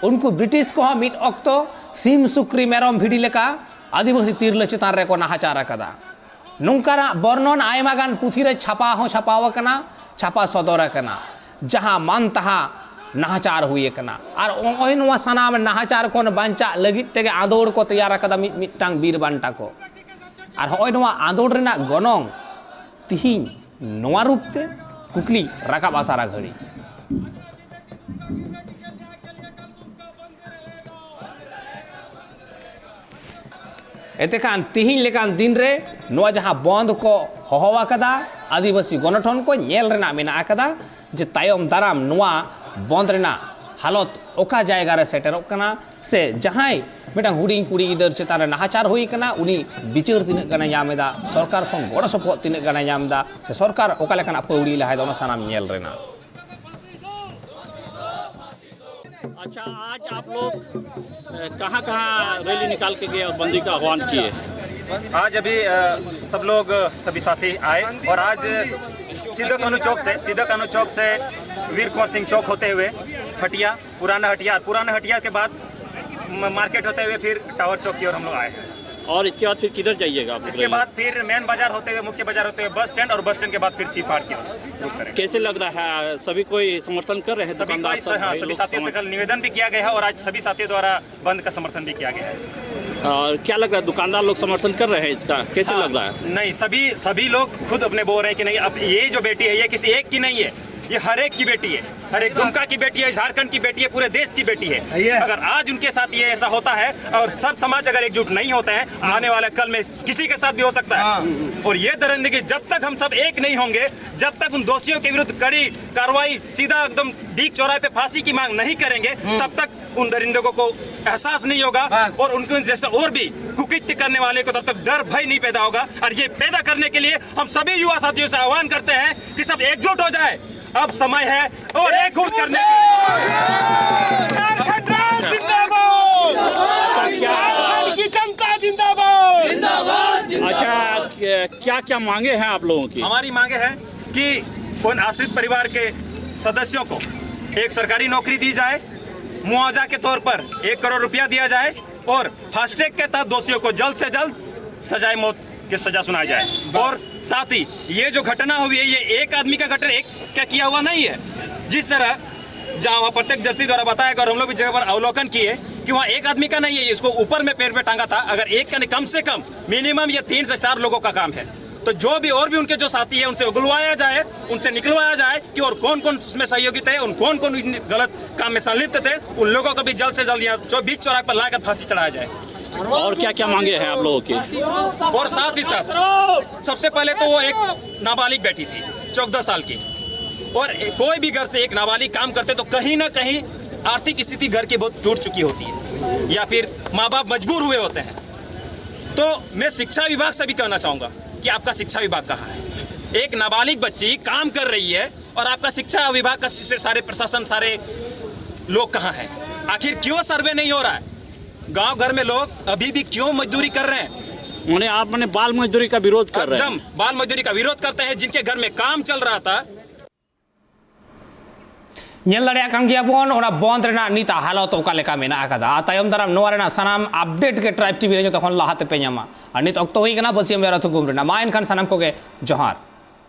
ᱩᱱᱠᱩ ᱵᱨᱤᱴᱤᱥ ᱠᱚᱦᱚᱸ ᱢᱤᱫ ᱚᱠᱛᱚ ᱥᱤᱢ, ᱥᱩᱠᱨᱤ, ᱢᱮᱨᱚᱢ, ᱵᱷᱤᱰᱤ ᱞᱮᱠᱟ ᱟᱹᱫᱤᱵᱟᱹᱥᱤ ᱛᱤᱨᱞᱟᱹ ᱪᱮᱛᱟᱱ ᱨᱮᱠᱚ ᱱᱟᱦᱟᱪᱟᱨ ᱟᱠᱟᱫᱟ᱾ ᱱᱚᱝᱠᱟᱱᱟᱜ ᱵᱚᱨᱱᱚᱱ ᱟᱭᱢᱟ ᱜᱟᱱ ᱯᱩᱛᱷᱤ ᱨᱮ ᱪᱷᱟᱯᱟ ᱦᱚᱸ ᱪᱷᱟᱯᱟᱣ ᱟᱠᱟᱱᱟ, ᱪᱷᱟᱯᱟ ᱥᱚᱫᱚᱨ ᱟᱠᱟᱱᱟ, ᱡᱟᱦᱟᱸ ᱢᱟᱱ ᱛᱟᱦᱟ ᱱᱟᱦᱟᱪᱟᱨ ᱦᱩᱭ ᱟᱠᱟᱱᱟ᱾ ᱟᱨ ᱱᱚᱜᱼᱚᱭ ᱱᱚᱣᱟ ᱥᱟᱱᱟᱢ ᱱᱟᱦᱟᱪᱟᱨ ᱠᱷᱚᱱ ᱵᱟᱧᱪᱟᱜ ᱞᱟᱹᱜᱤᱫ ᱛᱮᱜᱮ ᱟᱸᱫᱳᱲ ᱠᱚ ᱛᱮᱭᱟᱨ ᱟᱠᱟᱫᱟ ᱢᱤᱫ ᱢᱤᱫᱴᱟᱝ ᱵᱤᱨ ᱵᱟᱱᱴᱟ ᱠᱚ᱾ ᱟᱨ ᱦᱚᱸᱜᱼᱚᱭ ᱱᱚᱣᱟ ᱟᱸᱫᱳᱲ ᱨᱮᱱᱟᱜ ᱜᱚᱱᱚᱝ ᱛᱤᱦᱤᱧ ᱱᱚᱣᱟ ᱨᱩᱯ ᱛᱮ ᱠᱩᱠᱞᱤ ᱨᱟᱠᱟᱵ ᱟᱥᱟᱨᱟ ᱜᱷᱟᱹᱲᱤ᱾ ᱮᱱᱛᱮᱠᱷᱟᱱ ᱛᱤᱦᱤᱧ ᱞᱮᱠᱟᱱ ᱫᱤᱱ ᱨᱮ ᱱᱚᱣᱟ ᱡᱟᱦᱟᱸ ᱵᱚᱱᱫᱷ ᱠᱚ ᱦᱚᱦᱚ ᱟᱠᱟᱫᱟ, ᱟᱹᱫᱤᱵᱟᱹᱥᱤ ᱜᱚᱱᱚᱴᱷᱚᱱ ᱠᱚ ᱧᱮᱞ ᱨᱮᱱᱟᱜ ᱢᱮᱱᱟᱜ ᱟᱠᱟᱫᱟ ᱡᱮ ᱛᱟᱭᱚᱢ ᱫᱟᱨᱟᱢ ᱱᱚᱣᱟ ᱵᱚᱱᱫᱷ ᱨᱮᱱᱟᱜ ᱦᱟᱞᱚᱛ ᱚᱠᱟ ᱡᱟᱭᱜᱟ ᱨᱮ ᱥᱮᱴᱮᱨᱚᱜ ᱠᱟᱱᱟ, ᱥᱮ ᱡᱟᱦᱟᱸᱭ ᱢᱤᱫᱴᱟᱝ ᱦᱩᱰᱤᱧ ᱠᱩᱲᱤ ᱜᱤᱫᱟᱹᱨ ᱪᱮᱛᱟᱱ ᱨᱮ ᱱᱟᱦᱟᱪᱟᱨ ᱦᱩᱭ ᱟᱠᱟᱱᱟ, ᱩᱱᱤ ᱵᱤᱪᱟᱹᱨ ᱛᱤᱱᱟᱹᱜ ᱜᱟᱱᱮ ᱧᱟᱢ ᱮᱫᱟ, ᱥᱚᱨᱠᱟᱨ ᱠᱷᱚᱱ ᱜᱚᱲᱚ ᱥᱚᱯᱚᱦᱚᱫ ᱛᱤᱱᱟᱹᱜ ᱜᱟᱱᱮ ᱧᱟᱢ ᱮᱫᱟ, ᱥᱮ ᱥᱚᱨᱠᱟᱨ ᱚᱠᱟ ᱞᱮᱠᱟᱱᱟᱜ ᱯᱟᱹᱣᱲᱤ ᱞᱟᱦᱟᱭᱮᱫᱟ, ᱚᱱᱟ ᱥᱟᱱᱟᱢ ᱧᱮᱞ ᱨᱮᱱᱟᱜ᱾ अच्छा, आज आप लोग, अ, कहाँ-कहाँ रैली निकाल के गए और बंदी का आह्वान किए? आज अभी, अ, सब लोग, अ, सभी साथी आए और आज सीधा कानू चौक से, सीधा कानू चौक से वीर कुंवर सिंह चौक होते हुए हटिया, पुराना हटिया, पुराना हटिया के बाद म-, मार्केट होते हुए फिर टावर चौक की ओर हम लोग आए हैं। और इसके बाद फिर किधर जाइएगा आप इसके लोग? बाद फिर मेन बाजार होते हुए, मुख्य बाजार होते हुए बस स्टैंड और बस स्टैंड के बाद फिर सी पहाड़ की ओर रुख करेंगे। कैसे लग रहा है, सभी कोई समर्थन कर रहे हैं? सभी दुकानदार कोई स-, सब हाँ, भाई सभी लोग साथियों से समर्थन कल निवेदन भी किया गया है और आज सभी साथियों द्वारा बंद का समर्थन भी किया गया है। और क्या लग रहा है, दुकानदार लोग समर्थन कर रहे हैं इसका? कैसे हाँ, लग रहा है? नहीं, सभी, सभी लोग खुद अपने बोल रहे हैं कि नहीं, अब ये जो बेटी है, ये किसी एक की नहीं है, ये हर एक की बेटी है, हर एक दुमका की बेटी है, झारखंड की बेटी है, पूरे देश की बेटी है। अगर आज उनके साथ ये ऐसा होता है और सब समाज अगर एकजुट नहीं होता है, आने वाला कल में किसी के साथ भी हो सकता है। और ये दरिंदगी, जब तक हम सब एक नहीं होंगे, जब तक उन दोषियों के विरुद्ध कड़ी कार्रवाई, सीधा एकदम डीग चौराहे पे फांसी की मांग नहीं करेंगे, तब तक उन दरिंदों को एहसास नहीं होगा और उनके जैसे और भी कुकृत्य करने वाले को तब तक डर, भय नहीं पैदा होगा। और ये पैदा करने के लिए हम सभी युवा साथियों से आह्वान करते हैं कि सब एकजुट हो जाए। अब समय है और एक गुट करने की। झारखंड राज्य झारखंड की जनता जिंदाबाद। अच्छा, क्या क्या मांगे हैं आप लोगों की? हमारी मांगे हैं कि उन आश्रित परिवार के सदस्यों को एक सरकारी नौकरी दी जाए, मुआवजा के तौर पर एक करोड़ रुपया दिया जाए और फास्ट ट्रैक के तहत दोषियों को जल्द से जल्द सजाए मौत की सजा सुनाई जाए। और साथ ही ये जो घटना हुई है, ये एक आदमी का घटना, एक का किया हुआ नहीं है। जिस तरह जहाँ वहाँ प्रत्यक्षदर्शी द्वारा बताया गया और हम लोग भी जगह पर अवलोकन किए कि वहाँ एक आदमी का नहीं है, इसको ऊपर में पेड़ पे टांगा था। अगर एक का नहीं, कम से कम मिनिमम ये तीन से चार लोगों का काम है। तो जो भी और भी उनके जो साथी है, उनसे उगलवाया जाए, उनसे निकलवाया जाए कि और कौन कौन उसमें सहयोगी थे, उन कौन कौन इन गलत काम में संलिप्त थे, उन लोगों को भी जल्द से जल्द यहाँ जो बीच चौराहे पर लाकर फांसी चढ़ाया जाए। और क्या क्या मांगे हैं आप लोगों की? और साथ ही साथ सबसे पहले तो वो एक नाबालिग बैठी थी, चौदह साल की, और कोई भी घर से एक नाबालिग काम करते तो कहीं ना कहीं आर्थिक स्थिति घर की बहुत टूट चुकी होती है, या फिर माँ बाप मजबूर हुए होते हैं। तो मैं शिक्षा विभाग से भी कहना चाहूँगा कि आपका शिक्षा विभाग कहाँ है? एक नाबालिग बच्ची काम कर रही है और आपका शिक्षा विभाग का से सारे प्रशासन, सारे लोग कहाँ हैं? आखिर क्यों सर्वे नहीं हो रहा है? गांव घर में लोग अभी भी क्यों मजदूरी कर रहे हैं? उन्हें आप, मैंने बाल मजदूरी का विरोध कर रहे हैं। एकदम बाल मजदूरी का विरोध करते हैं। जिनके घर में काम चल रहा था, ᱧᱮᱞ ᱫᱟᱲᱮᱭᱟᱜ ᱠᱟᱱ ᱜᱮᱭᱟ ᱵᱚᱱ ᱚᱱᱟ ᱵᱚᱱᱫ ᱨᱮᱱᱟᱜ ᱱᱤᱛᱟᱜ ᱦᱟᱞᱚᱛ ᱚᱠᱟ ᱞᱮᱠᱟ ᱢᱮᱱᱟᱜ ᱟᱠᱟᱫᱟ᱾ ᱟᱨ ᱛᱟᱭᱚᱢ ᱫᱟᱨᱟᱢ ᱱᱚᱣᱟ ᱨᱮᱱᱟᱜ ᱥᱟᱱᱟᱢ ᱟᱯᱰᱮᱴ ᱜᱮ ᱴᱨᱟᱭᱤᱵᱽ ᱴᱤᱵᱷᱤ ᱨᱮ ᱡᱚᱛᱚ ᱠᱷᱚᱱ ᱞᱟᱦᱟ ᱛᱮᱯᱮ ᱧᱟᱢᱟ᱾ ᱟᱨ ᱱᱤᱛ ᱚᱠᱛᱚ ᱦᱩᱭ ᱠᱟᱱᱟ ᱵᱟᱹᱥᱭᱟᱹᱢ ᱵᱮᱲᱟ ᱛᱷᱩᱠᱩᱢ ᱨᱮᱱᱟᱜ᱾ ᱢᱟ ᱮᱱᱠᱷᱟᱱ ᱥᱟᱱᱟᱢ ᱠᱚᱜᱮ ᱡᱚᱦᱟᱨ᱾